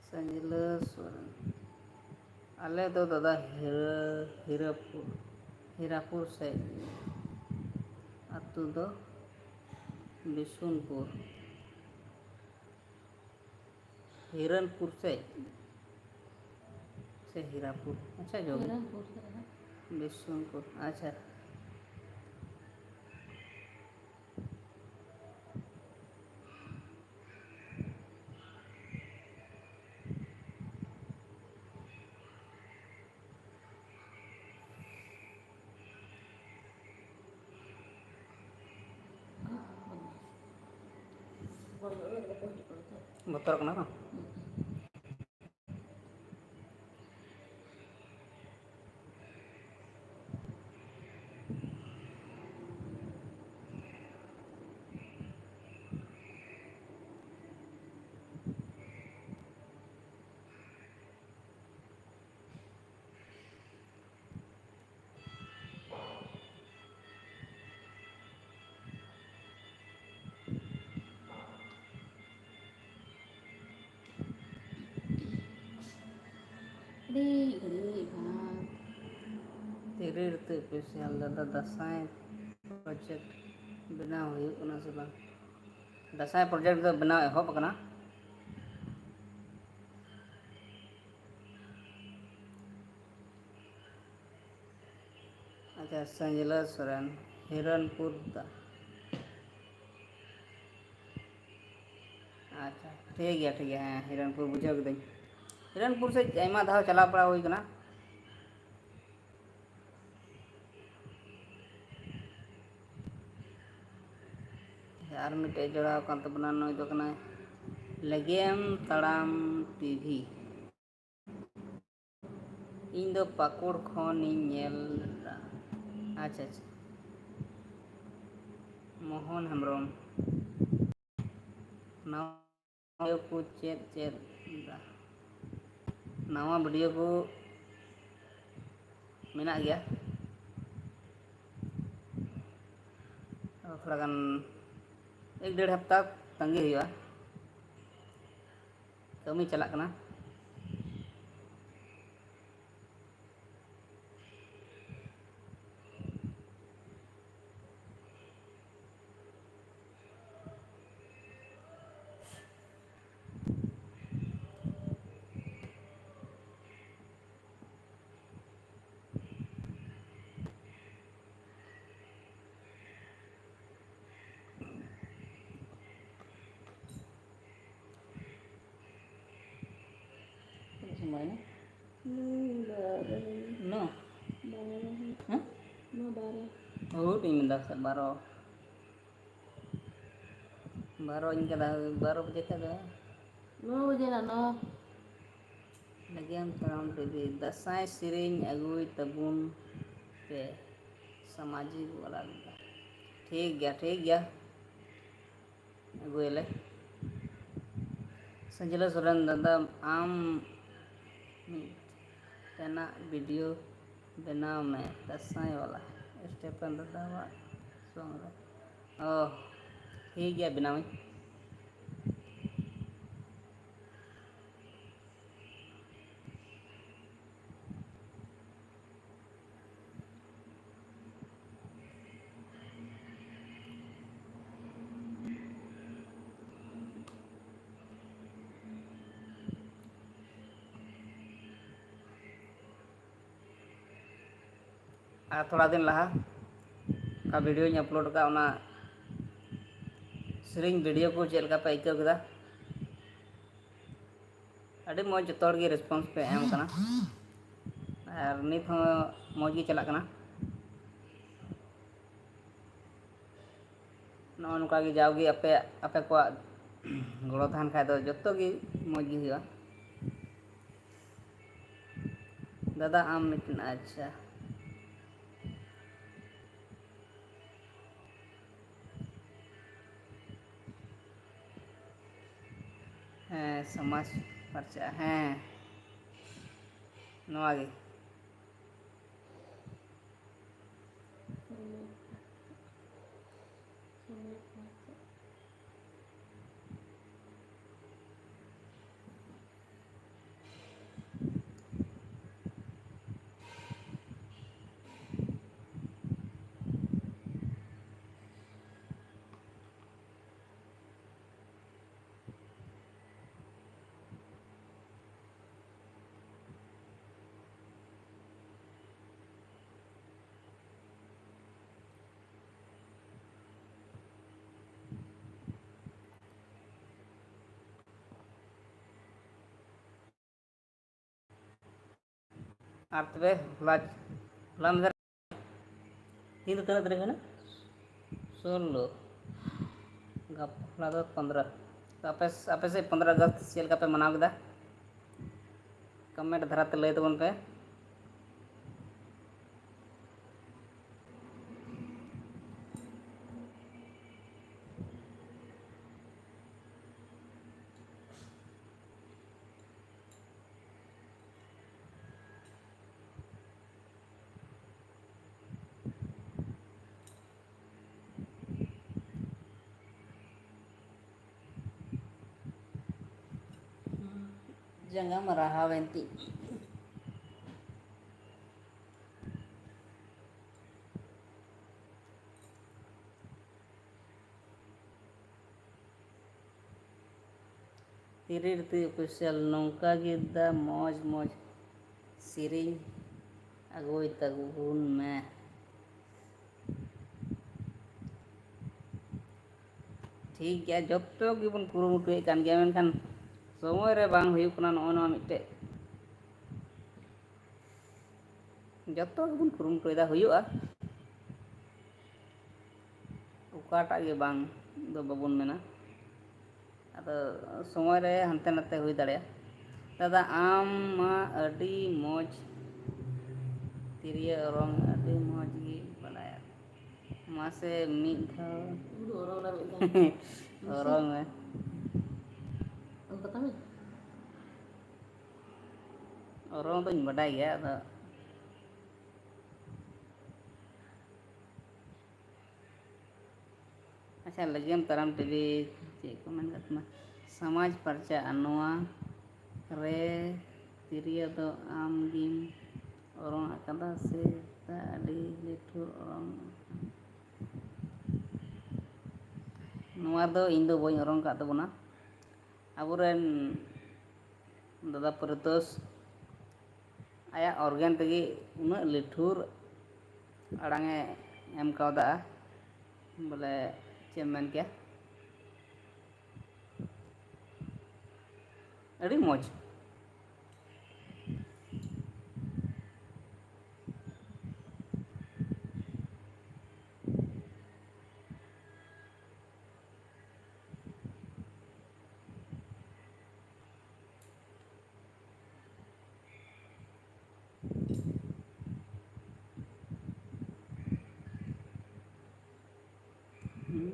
ᱥᱟᱸᱡᱽᱞᱟᱹ ᱥᱚᱨᱮᱱ᱾ ᱟᱞᱮ ᱫᱚ ᱫᱟᱫᱟ ᱦᱤᱨᱟᱹ-, ᱦᱤᱨᱟᱹᱯᱩᱨ, ᱦᱤᱨᱟᱯᱩᱨ ᱥᱮᱫ᱾ ᱟᱹᱛᱩ ᱫᱚ ᱵᱤᱥᱩᱱᱯᱩᱨ, ᱦᱤᱨᱚᱱᱯᱩᱨ ᱥᱮ, ᱥᱮ ᱦᱤᱨᱟᱯᱩᱨ? ᱟᱪᱪᱷᱟ, ᱡᱚᱜᱮ᱾ ᱦᱤᱨᱚᱱᱯᱩᱨ ᱥᱮ ᱦᱟᱸᱜ᱾ ᱵᱤᱥᱩᱱᱯᱩᱨ, ᱟᱪᱪᱷᱟ᱾ ᱵᱚᱛᱚᱨ ᱠᱟᱱᱟ ᱵᱟᱝ? ᱟᱹᱰᱤ ᱜᱷᱟᱹᱲᱤᱡ ᱵᱟᱝ᱾ ᱛᱤᱨᱤ ᱨᱤᱛᱩ ᱚᱯᱷᱤᱥᱤᱭᱟᱞ ᱫᱟᱫᱟ, ᱫᱟᱸᱥᱟᱭ ᱯᱨᱚᱡᱮᱠᱴ ᱵᱮᱱᱟᱣ ᱦᱩᱭᱩᱜ ᱠᱟᱱᱟ ᱥᱮ ᱵᱟᱝ? ᱫᱟᱸᱥᱟᱭ ᱯᱨᱚᱡᱮᱠᱴ ᱫᱚ ᱵᱮᱱᱟᱣ ᱮᱦᱚᱵ ᱟᱠᱟᱱᱟ᱾ ᱟᱪᱪᱷᱟ, ᱥᱟᱹᱧᱡᱞᱟᱹ ᱥᱚᱨᱮᱱ, ᱦᱤᱨᱚᱱᱯᱩᱨ ᱫᱟ᱾ ᱟᱪᱪᱷᱟ, ᱴᱷᱤᱠ ᱜᱮᱭᱟ, ᱴᱷᱤᱠ ᱜᱮᱭᱟ, ᱦᱮᱸ, ᱦᱤᱨᱚᱱᱯᱩᱨ ᱵᱩᱡᱷᱟᱹᱣ ᱠᱤᱫᱟᱹᱧ᱾ ᱦᱤᱨᱚᱱᱯᱩᱨ ᱥᱮᱫ ᱟᱭᱢᱟ ᱫᱷᱟᱣ ᱪᱟᱞᱟᱣ ᱵᱟᱲᱟ ᱦᱩᱭ ᱠᱟᱱᱟ᱾ ᱟᱨ ᱢᱤᱫᱴᱮᱡ ᱡᱚᱲᱟᱣ ᱠᱟᱱ ᱛᱟᱵᱚᱱᱟ, ᱱᱩᱭ ᱫᱚ ᱠᱟᱱᱟᱭ ᱞᱮᱜᱮᱢ ᱛᱟᱲᱟᱢ ᱴᱤᱵᱷᱤ᱾ ᱤᱧ ᱫᱚ ᱯᱟᱹᱠᱩᱲ ᱠᱷᱚᱱᱤᱧ ᱧᱮᱞ ᱮᱫᱟ᱾ ᱟᱪᱪᱷᱟ, ᱟᱪᱪᱷᱟ᱾ ᱢᱳᱦᱚᱱ ᱦᱮᱢᱵᱨᱚᱢ, ᱱᱟᱣᱟ ᱠᱚ ᱪᱮᱫ ᱪᱮᱫ ᱮᱫᱟ? ᱱᱟᱣᱟ ᱵᱷᱤᱰᱤᱭᱳ ᱠᱚ ᱢᱮᱱᱟᱜ ᱜᱮᱭᱟ᱾ ᱛᱷᱚᱲᱟ ᱜᱟᱱ ᱮᱠ ᱰᱮᱲ ᱦᱟᱯᱛᱟ ᱛᱟᱺᱜᱤ ᱦᱩᱭᱩᱜᱼᱟ᱾ ᱠᱟᱹᱢᱤ ᱪᱟᱞᱟᱜ ᱠᱟᱱᱟ᱾ ᱱᱚ? ᱦᱮᱸ? ᱦᱩᱰᱤᱧ ᱢᱮᱱᱫᱟ ᱥᱮ ᱵᱟᱨᱚ? ᱵᱟᱨᱚᱧ ᱠᱟᱫᱟ, ᱵᱟᱨᱚ ᱵᱟᱡᱮ ᱠᱷᱟᱡ ᱫᱚ᱾ ᱱᱚ ᱵᱟᱡᱮ ᱱᱟ, ᱱᱚ᱾ ᱞᱟᱹᱜᱤᱭᱟᱢ ᱛᱟᱲᱟᱢ ᱴᱤᱵᱷᱤ, ᱫᱟᱸᱥᱟᱭ ᱥᱮᱨᱮᱧ ᱟᱹᱜᱩᱭ ᱛᱟᱵᱚᱱ ᱯᱮ᱾ ᱥᱟᱢᱟᱡᱤᱠ ᱵᱟᱞᱟ ᱞᱮᱠᱟ᱾ ᱴᱷᱤᱠ ᱜᱮᱭᱟ, ᱴᱷᱤᱠ ᱜᱮᱭᱟ᱾ ᱟᱹᱜᱩᱭᱟᱞᱮ᱾ ᱥᱟᱹᱡᱽᱞᱟᱹ ᱥᱚᱨᱮᱱ ᱫᱟᱫᱟ, ᱟᱢ ᱢᱤᱫᱴᱮᱱᱟᱜ ᱵᱷᱤᱰᱤᱭᱳ ᱵᱮᱱᱟᱣ ᱢᱮ, ᱫᱟᱸᱥᱟᱭ ᱵᱟᱞᱟ, ᱥᱴᱮᱯᱷᱮᱱ ᱫᱟᱫᱟᱣᱟᱜ ᱥᱚᱝ ᱨᱮ᱾ ᱚ, ᱴᱷᱤᱠ ᱜᱮᱭᱟ, ᱵᱮᱱᱟᱣᱟᱹᱧ᱾ ᱟᱨ ᱛᱷᱚᱲᱟ ᱫᱤᱱ ᱞᱟᱦᱟ ᱚᱠᱟ ᱵᱷᱤᱰᱤᱭᱳᱧ ᱟᱯᱞᱳᱰ ᱟᱠᱟᱫ, ᱚᱱᱟ ᱥᱮᱨᱮᱧ ᱵᱷᱤᱰᱤᱭᱳ ᱠᱚ ᱪᱮᱫ ᱞᱮᱠᱟ ᱯᱮ ᱟᱹᱭᱠᱟᱹᱣ ᱠᱮᱫᱟ? ᱟᱹᱰᱤ ᱢᱚᱡᱽ, ᱡᱚᱛᱚ ᱦᱚᱲ ᱜᱮ ᱨᱮᱥᱯᱚᱱᱥ ᱯᱮ ᱮᱢ ᱠᱟᱱᱟ, ᱟᱨ ᱱᱤᱛ ᱦᱚᱸ ᱢᱚᱡᱽ ᱜᱮ ᱪᱟᱞᱟᱜ ᱠᱟᱱᱟ᱾ ᱱᱚᱜᱼᱚ ᱱᱚᱝᱠᱟ ᱜᱮ ᱡᱟᱣᱜᱮ ᱟᱯᱮ, ᱟᱯᱮ ᱠᱚᱣᱟᱜ ᱜᱚᱲᱚ ᱛᱟᱦᱮᱱ ᱠᱷᱟᱡ ᱫᱚ ᱡᱚᱛᱚ ᱜᱮ ᱢᱚᱡᱽ ᱜᱮ ᱦᱩᱭᱩᱜᱼᱟ᱾ ᱫᱟᱫᱟ, ᱟᱢ ᱢᱤᱫᱴᱮᱱ, ᱟᱪᱪᱷᱟ᱾ ᱦᱮᱸ, ᱥᱚᱢᱟᱡᱽ ᱯᱟᱨᱪᱟᱜᱼᱟ, ᱦᱮᱸ, ᱱᱚᱣᱟ ᱜᱮ᱾ ᱟᱨ ᱛᱚᱵᱮ ᱦᱚᱞᱟ, ᱦᱚᱞᱟ ᱢᱟᱫᱷᱮᱨ, ᱛᱤᱦᱤᱧ ᱫᱚ ᱛᱤᱱᱟᱹᱜ ᱛᱟᱹᱨᱤᱠᱷ ᱦᱩᱭᱱᱟ? ᱥᱳᱞᱞᱳ᱾ ᱜᱟᱯᱟ, ᱦᱚᱞᱟ ᱫᱚ ᱯᱚᱱᱫᱽᱨᱚ᱾ ᱛᱚ ᱟᱯᱮ, ᱟᱯᱮ ᱥᱮᱫ ᱯᱚᱱᱫᱽᱨᱚ ᱟᱜᱚᱥᱴ ᱪᱮᱫ ᱞᱮᱠᱟ ᱯᱮ ᱢᱟᱱᱟᱣ ᱠᱮᱫᱟ? ᱠᱚᱢᱮᱱᱴ ᱫᱷᱟᱨᱟ ᱛᱮ ᱞᱟᱹᱭ ᱛᱟᱵᱚᱱ ᱯᱮ᱾ ᱡᱟᱸᱜᱟ ᱢᱟ ᱨᱟᱦᱟᱣᱮᱱ ᱛᱤᱧ᱾ ᱛᱤᱨᱤ ᱨᱤᱛᱤ ᱚᱯᱷᱤᱥᱤᱭᱟᱞ ᱱᱚᱝᱠᱟ ᱜᱮ ᱫᱟ ᱢᱚᱡᱽ ᱢᱚᱡᱽ ᱥᱮᱨᱮᱧ ᱟᱹᱜᱩᱭ ᱛᱟᱵᱚᱱ ᱢᱮ᱾ ᱴᱷᱤᱠ ᱜᱮᱭᱟ, ᱡᱚᱛᱚ ᱜᱮᱵᱚᱱ ᱠᱩᱨᱩᱢᱩᱴᱩᱭᱮᱫ ᱠᱟᱱ ᱜᱮᱭᱟ, ᱢᱮᱱᱠᱷᱟᱱ ᱥᱚᱢᱚᱭ ᱨᱮ ᱵᱟᱝ ᱦᱩᱭᱩᱜ ᱠᱟᱱᱟ᱾ ᱱᱚᱜᱼᱚ ᱱᱚᱣᱟ ᱢᱤᱫᱴᱮᱡ ᱡᱚᱛᱚ ᱜᱮᱵᱚᱱ ᱠᱩᱨᱩᱢᱩᱴᱩᱭᱮᱫᱟ, ᱦᱩᱭᱩᱜᱼᱟ᱾ ᱚᱠᱟᱴᱟᱜ ᱜᱮ ᱵᱟᱝ ᱫᱚ ᱵᱟᱵᱚᱱ ᱢᱮᱱᱟ, ᱟᱫᱚ ᱥᱚᱢᱚᱭ ᱨᱮ ᱦᱟᱱᱛᱮ ᱱᱟᱛᱮ ᱦᱩᱭ ᱫᱟᱲᱮᱭᱟᱜᱼᱟ᱾ ᱫᱟᱫᱟ, ᱟᱢ ᱢᱟ ᱟᱹᱰᱤ ᱢᱚᱡᱽ ᱛᱤᱨᱭᱳ ᱚᱨᱚᱝ, ᱟᱹᱰᱤ ᱢᱚᱡᱽ ᱜᱮ ᱵᱟᱰᱟᱭᱟ᱾ ᱢᱟᱥᱮ ᱢᱤᱫ ᱫᱷᱟᱣ ᱤᱧ ᱫᱚ ᱚᱨᱚᱝ ᱨᱮ ᱢᱤᱫ ᱫᱷᱟᱣ᱾ ᱚᱨᱚᱝ ᱢᱮ᱾ ᱟᱢ ᱠᱟᱛᱷᱟ ᱢᱮ᱾ ᱚᱨᱚᱝ ᱫᱚᱧ ᱵᱟᱰᱟᱭ ᱜᱮᱭᱟ, ᱟᱫᱚ ᱟᱪᱪᱷᱟ, ᱞᱟᱹᱜᱤᱭᱟᱢ ᱛᱟᱨᱟᱢ ᱴᱤᱵᱷᱤ ᱪᱮᱫ ᱠᱚ ᱢᱮᱱ ᱠᱟᱫ ᱛᱟᱢᱟ? ᱥᱚᱢᱟᱡᱽ ᱯᱟᱨᱪᱟ ᱟᱨ ᱱᱚᱣᱟ ᱨᱮ ᱛᱤᱨᱭᱳ ᱫᱚ ᱟᱢ ᱜᱮᱢ ᱚᱨᱚᱝ ᱟᱠᱟᱫᱟ ᱥᱮ ᱮᱴᱟᱜ ᱟᱹᱰᱤ ᱞᱤᱴᱷᱩᱨ ᱚᱨᱚᱝ ᱟᱠᱟᱱᱟ? ᱱᱚᱣᱟ ᱫᱚ ᱤᱧ ᱫᱚ ᱵᱟᱹᱧ ᱚᱨᱚᱝ ᱟᱠᱟᱫ ᱛᱟᱵᱚᱱᱟ᱾ ᱟᱵᱚᱨᱮᱱ ᱫᱟᱫᱟ ᱯᱚᱨᱤᱛᱳᱥ ᱟᱭᱟᱜ organ ᱛᱮᱜᱮ ᱩᱱᱟᱹᱜ ᱞᱤᱴᱷᱩᱨ ᱟᱲᱟᱝ ᱮ ᱮᱢ ᱠᱟᱣᱫᱟ, ᱵᱚᱞᱮ ᱪᱮᱫ ᱮᱢ ᱢᱮᱱ ᱠᱮᱭᱟ, ᱟᱹᱰᱤ ᱢᱚᱡᱽ᱾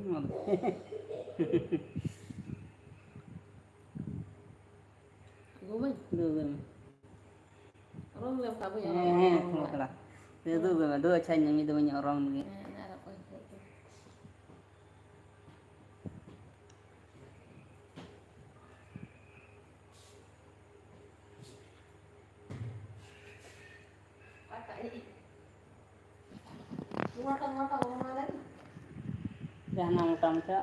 ᱱᱚᱣᱟ ᱫᱚ᱾ ᱜᱩᱢᱟᱹᱧ? ᱫᱩ ᱜᱮ ᱢᱮ᱾ ᱨᱚᱝ ᱞᱮ ᱚᱱᱠᱟ ᱵᱟᱹᱧ ᱦᱮᱸ, ᱦᱮᱸ, ᱛᱷᱚᱲᱟ ᱛᱷᱚᱲᱟ᱾ ᱫᱩ ᱜᱮ ᱢᱮ, ᱫᱩ ᱟᱪᱪᱷᱟᱧ ᱢᱤᱫ ᱫᱚᱢ ᱤᱧ ᱨᱚᱝ ᱞᱮᱜᱮ᱾ ᱦᱮᱸ, ᱟᱨ ᱚᱠᱚᱭ ᱠᱚ? ᱡᱟᱦᱟᱱᱟᱜ ᱢᱚᱴᱟ ᱢᱚᱴᱟ᱾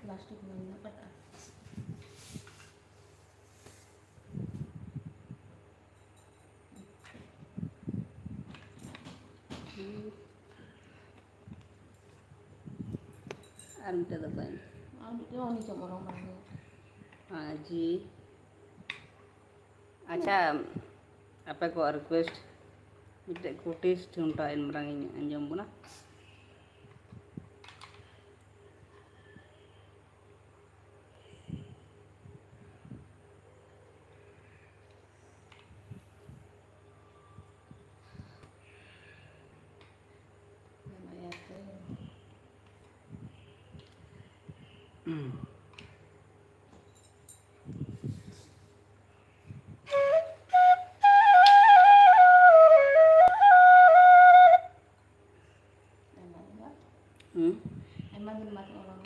ᱯᱞᱟᱥᱴᱤᱠ ᱢᱟ ᱢᱮᱱᱟᱜ ᱠᱟᱫᱟ᱾ ᱟᱨ ᱢᱤᱫᱴᱮᱡ ᱫᱚ ᱚᱠᱚᱭ? ᱟᱨ ᱢᱤᱫᱴᱮᱡ ᱩᱱᱤ ᱪᱚᱢᱚᱨᱚᱢ ᱵᱟᱲᱟᱭᱟ᱾ ᱟᱨ ᱡᱤ᱾ ᱟᱪᱪᱷᱟ, ᱟᱯᱮ ᱠᱚᱣᱟᱜ request ᱢᱤᱫᱴᱮᱡ ᱠᱩᱴᱤᱥ ᱴᱷᱩᱱᱴᱟ ᱮᱱ ᱢᱟᱨᱟᱝ ᱤᱧ ᱟᱸᱡᱚᱢ ᱵᱚᱱᱟ᱾ ᱦᱩᱸ? ᱟᱭᱢᱟ ᱫᱤᱱ ᱵᱟᱫᱽ ᱚᱞᱚᱜ᱾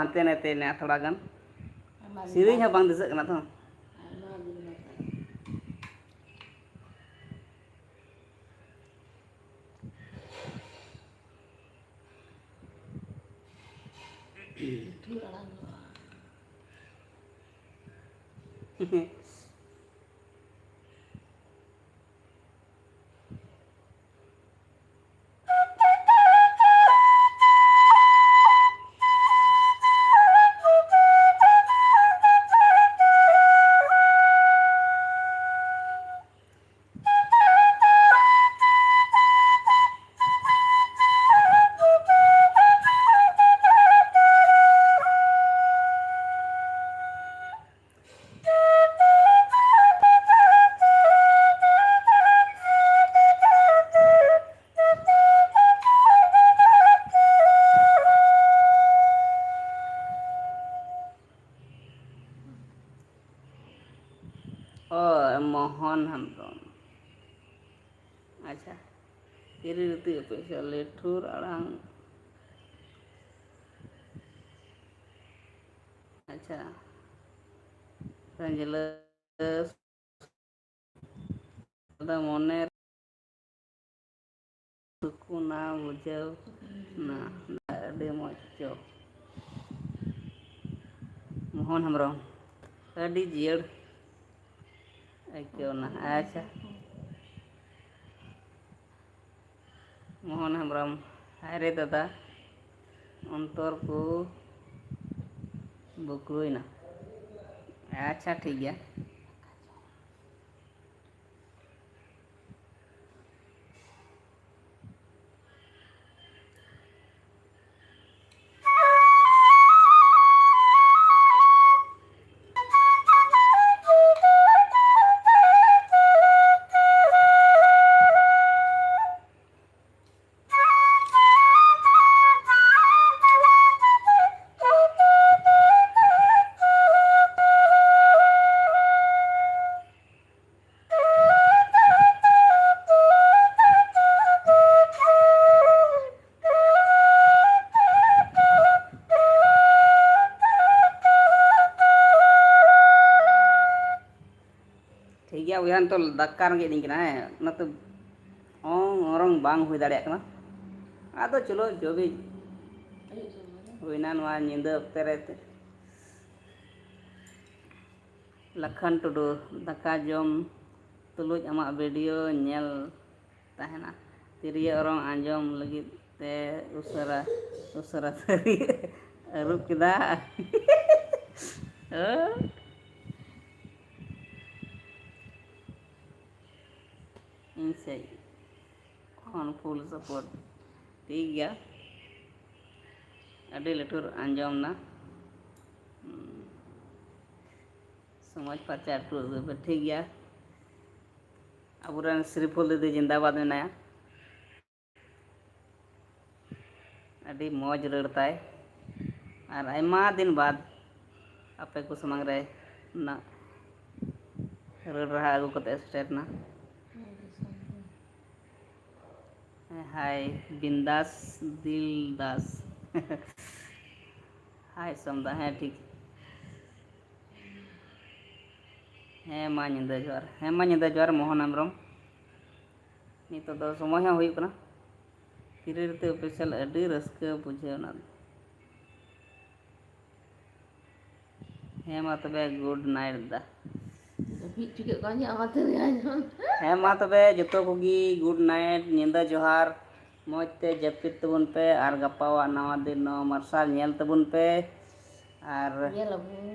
ᱦᱟᱱᱛᱮ ᱱᱟᱛᱮ ᱮᱱᱟ ᱛᱷᱚᱲᱟ ᱜᱟᱱ᱾ ᱥᱮᱨᱮᱧ ᱦᱚᱸ ᱵᱟᱝ ᱫᱤᱥᱟᱹᱜ ᱠᱟᱱᱟ ᱛᱚ᱾ ᱚ, ᱢᱳᱦᱚᱱ ᱦᱮᱢᱵᱨᱚᱢ᱾ ᱟᱪᱪᱷᱟ, ᱛᱤᱨᱤ ᱨᱤᱛᱤ ᱚᱯᱮᱥᱟ ᱞᱮᱴᱷᱩᱨ ᱟᱲᱟᱝ᱾ ᱟᱪᱪᱷᱟ, ᱥᱟᱸᱡᱽᱞᱟᱹ ᱫᱚ ᱢᱚᱱᱮ ᱥᱩᱠᱩᱱᱟ ᱵᱩᱡᱷᱟᱹᱣ ᱱᱟ᱾ ᱟᱹᱰᱤ ᱢᱚᱡᱽ ᱪᱚ᱾ ᱢᱳᱦᱚᱱ ᱦᱮᱢᱵᱨᱚᱢ, ᱟᱹᱰᱤ ᱡᱤᱭᱟᱹᱲ ᱟᱹᱭᱠᱟᱹᱣ ᱱᱟ᱾ ᱟᱪᱪᱷᱟ, ᱢᱳᱦᱚᱱ ᱦᱮᱢᱵᱨᱚᱢ, ᱦᱟᱭ ᱨᱮ ᱫᱟᱫᱟ, ᱚᱱᱛᱚᱨ ᱠᱚ ᱵᱩᱠᱲᱩᱭᱮᱱᱟ᱾ ᱟᱪᱪᱷᱟ, ᱴᱷᱤᱠ ᱜᱮᱭᱟ᱾ ᱭᱟ ᱵᱚᱭᱦᱟ, ᱱᱤᱛᱚᱜ ᱫᱟᱠᱟ ᱨᱮᱸᱜᱮᱡ ᱤᱫᱤᱧ ᱠᱟᱱᱟ, ᱦᱮᱸ, ᱚᱱᱟᱛᱮ ᱚᱝ ᱚᱨᱚᱝ ᱵᱟᱝ ᱦᱩᱭ ᱫᱟᱲᱮᱭᱟᱜ ᱠᱟᱱᱟ᱾ ᱟᱫᱚ ᱪᱚᱞᱚ, ᱡᱚ ᱵᱷᱤ ᱦᱩᱭᱱᱟ ᱱᱚᱣᱟ ᱧᱤᱫᱟᱹ ᱚᱠᱛᱮ ᱨᱮ᱾ ᱞᱟᱠᱷᱟᱱ ᱴᱩᱰᱩ, ᱫᱟᱠᱟ ᱡᱚᱢ ᱛᱩᱞᱩᱡ ᱟᱢᱟᱜ ᱵᱷᱤᱰᱤᱭᱳ ᱧᱮᱞ ᱛᱟᱦᱮᱱᱟ᱾ ᱛᱤᱨᱭᱳ ᱚᱨᱚᱝ ᱟᱸᱡᱚᱢ ᱞᱟᱹᱜᱤᱫ ᱛᱮ ᱩᱥᱟᱹᱨᱟ, ᱩᱥᱟᱹᱨᱟ ᱛᱷᱟᱹᱨᱤ ᱟᱹᱨᱩᱵ ᱠᱮᱫᱟ᱾ ᱳ᱾ ᱤᱧ ᱥᱮᱫ ᱠᱷᱚᱱ ᱯᱷᱩᱞ ᱥᱟᱯᱳᱨᱴ᱾ ᱴᱷᱤᱠ ᱜᱮᱭᱟ, ᱟᱹᱰᱤ ᱞᱟᱹᱴᱩ ᱟᱸᱡᱚᱢ ᱮᱱᱟ᱾ ᱦᱩᱸ᱾ ᱥᱚᱢᱟᱡᱽ ᱯᱟᱨᱪᱟ ᱟᱹᱛᱩ ᱟᱹᱛᱩ ᱯᱮ, ᱴᱷᱤᱠ ᱜᱮᱭᱟ᱾ ᱟᱵᱚᱨᱮᱱ ᱥᱨᱤᱯᱷᱚᱞ ᱫᱤᱫᱤ ᱡᱤᱱᱫᱟᱵᱟᱫ ᱢᱮᱱᱟᱭᱟ᱾ ᱟᱹᱰᱤ ᱢᱚᱡᱽ ᱨᱟᱹᱲ ᱛᱟᱭ᱾ ᱟᱨ ᱟᱭᱢᱟ ᱫᱤᱱ ᱵᱟᱫᱽ ᱟᱯᱮ ᱠᱚ ᱥᱟᱢᱟᱝ ᱨᱮ ᱩᱱᱟᱹᱜ ᱨᱟᱹᱲ ᱨᱟᱦᱟ ᱟᱹᱜᱩ ᱠᱟᱛᱮ ᱥᱮᱴᱮᱨ ᱮᱱᱟ᱾ ᱦᱟᱭ ᱵᱤᱱᱫᱟᱥ ᱫᱤᱞ ᱫᱟᱥ᱾ ᱦᱟᱭ ᱥᱚᱢᱫᱟ, ᱦᱮᱸ ᱴᱷᱤᱠ᱾ ᱦᱮᱸ ᱢᱟ ᱧᱤᱫᱟᱹ ᱡᱚᱦᱟᱨ, ᱦᱮᱸ ᱢᱟ ᱧᱤᱫᱟᱹ ᱡᱚᱦᱟᱨ ᱢᱳᱦᱚᱱ ᱦᱮᱢᱵᱨᱚᱢ᱾ ᱱᱤᱛᱚᱜ ᱫᱚ ᱥᱚᱢᱚᱭ ᱦᱚᱸ ᱦᱩᱭᱩᱜ ᱠᱟᱱᱟ, ᱛᱤᱨᱤ ᱨᱤᱛᱩ ᱚᱯᱷᱤᱥᱤᱭᱟᱞ, ᱟᱹᱰᱤ ᱨᱟᱹᱥᱠᱟᱹ ᱵᱩᱡᱷᱟᱹᱣ ᱮᱱᱟ᱾ ᱦᱮᱸ ᱢᱟ ᱛᱚᱵᱮ, ᱜᱩᱰ ᱱᱟᱭᱤᱴ ᱫᱟ᱾ ᱡᱟᱹᱯᱤᱫ ᱦᱚᱪᱚ ᱠᱮᱫ ᱠᱚᱣᱟᱧ ᱟᱢᱟᱛᱮ ᱟᱸᱡᱚᱢ᱾ ᱦᱮᱸ ᱢᱟ ᱛᱚᱵᱮ, ᱡᱚᱛᱚ ᱠᱚᱜᱮ ᱜᱩᱰ ᱱᱟᱭᱤᱴ, ᱧᱤᱫᱟᱹ ᱡᱚᱦᱟᱨ, ᱢᱚᱡᱽ ᱛᱮ ᱡᱟᱹᱯᱤᱫ ᱛᱟᱵᱚᱱ ᱯᱮ ᱟᱨ ᱜᱟᱯᱟᱣᱟᱜ ᱱᱟᱣᱟ ᱫᱤᱱ ᱱᱟᱣᱟ ᱢᱟᱨᱥᱟᱞ ᱧᱮᱞ ᱛᱟᱵᱚᱱ ᱯᱮ᱾ ᱟᱨ ᱧᱮᱞ ᱟᱵᱚᱱ᱾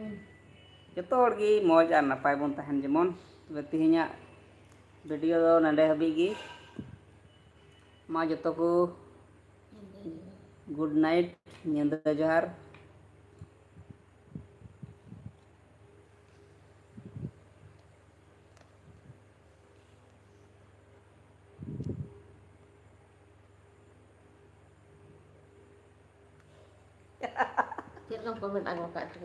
ᱡᱚᱛᱚ ᱦᱚᱲ ᱜᱮ ᱢᱚᱡᱽ ᱟᱨ ᱱᱟᱯᱟᱭ ᱵᱚᱱ ᱛᱟᱦᱮᱱ ᱡᱮᱢᱚᱱ᱾ ᱛᱚᱵᱮ ᱛᱮᱦᱮᱧᱟᱜ ᱵᱷᱤᱰᱤᱭᱳ ᱫᱚ ᱱᱚᱰᱮ ᱦᱟᱹᱵᱤᱡ ᱜᱮ᱾ ᱢᱟ ᱡᱚᱛᱚ ᱠᱚ ᱜᱩᱰ ᱱᱟᱭᱤᱴ, ᱧᱤᱫᱟᱹ ᱡᱚᱦᱟᱨ᱾ ᱪᱮᱫ ᱞᱮᱠᱟᱢ ᱠᱚᱢᱮᱱᱴ ᱟᱸᱜᱚ ᱠᱟᱜ ᱪᱚ?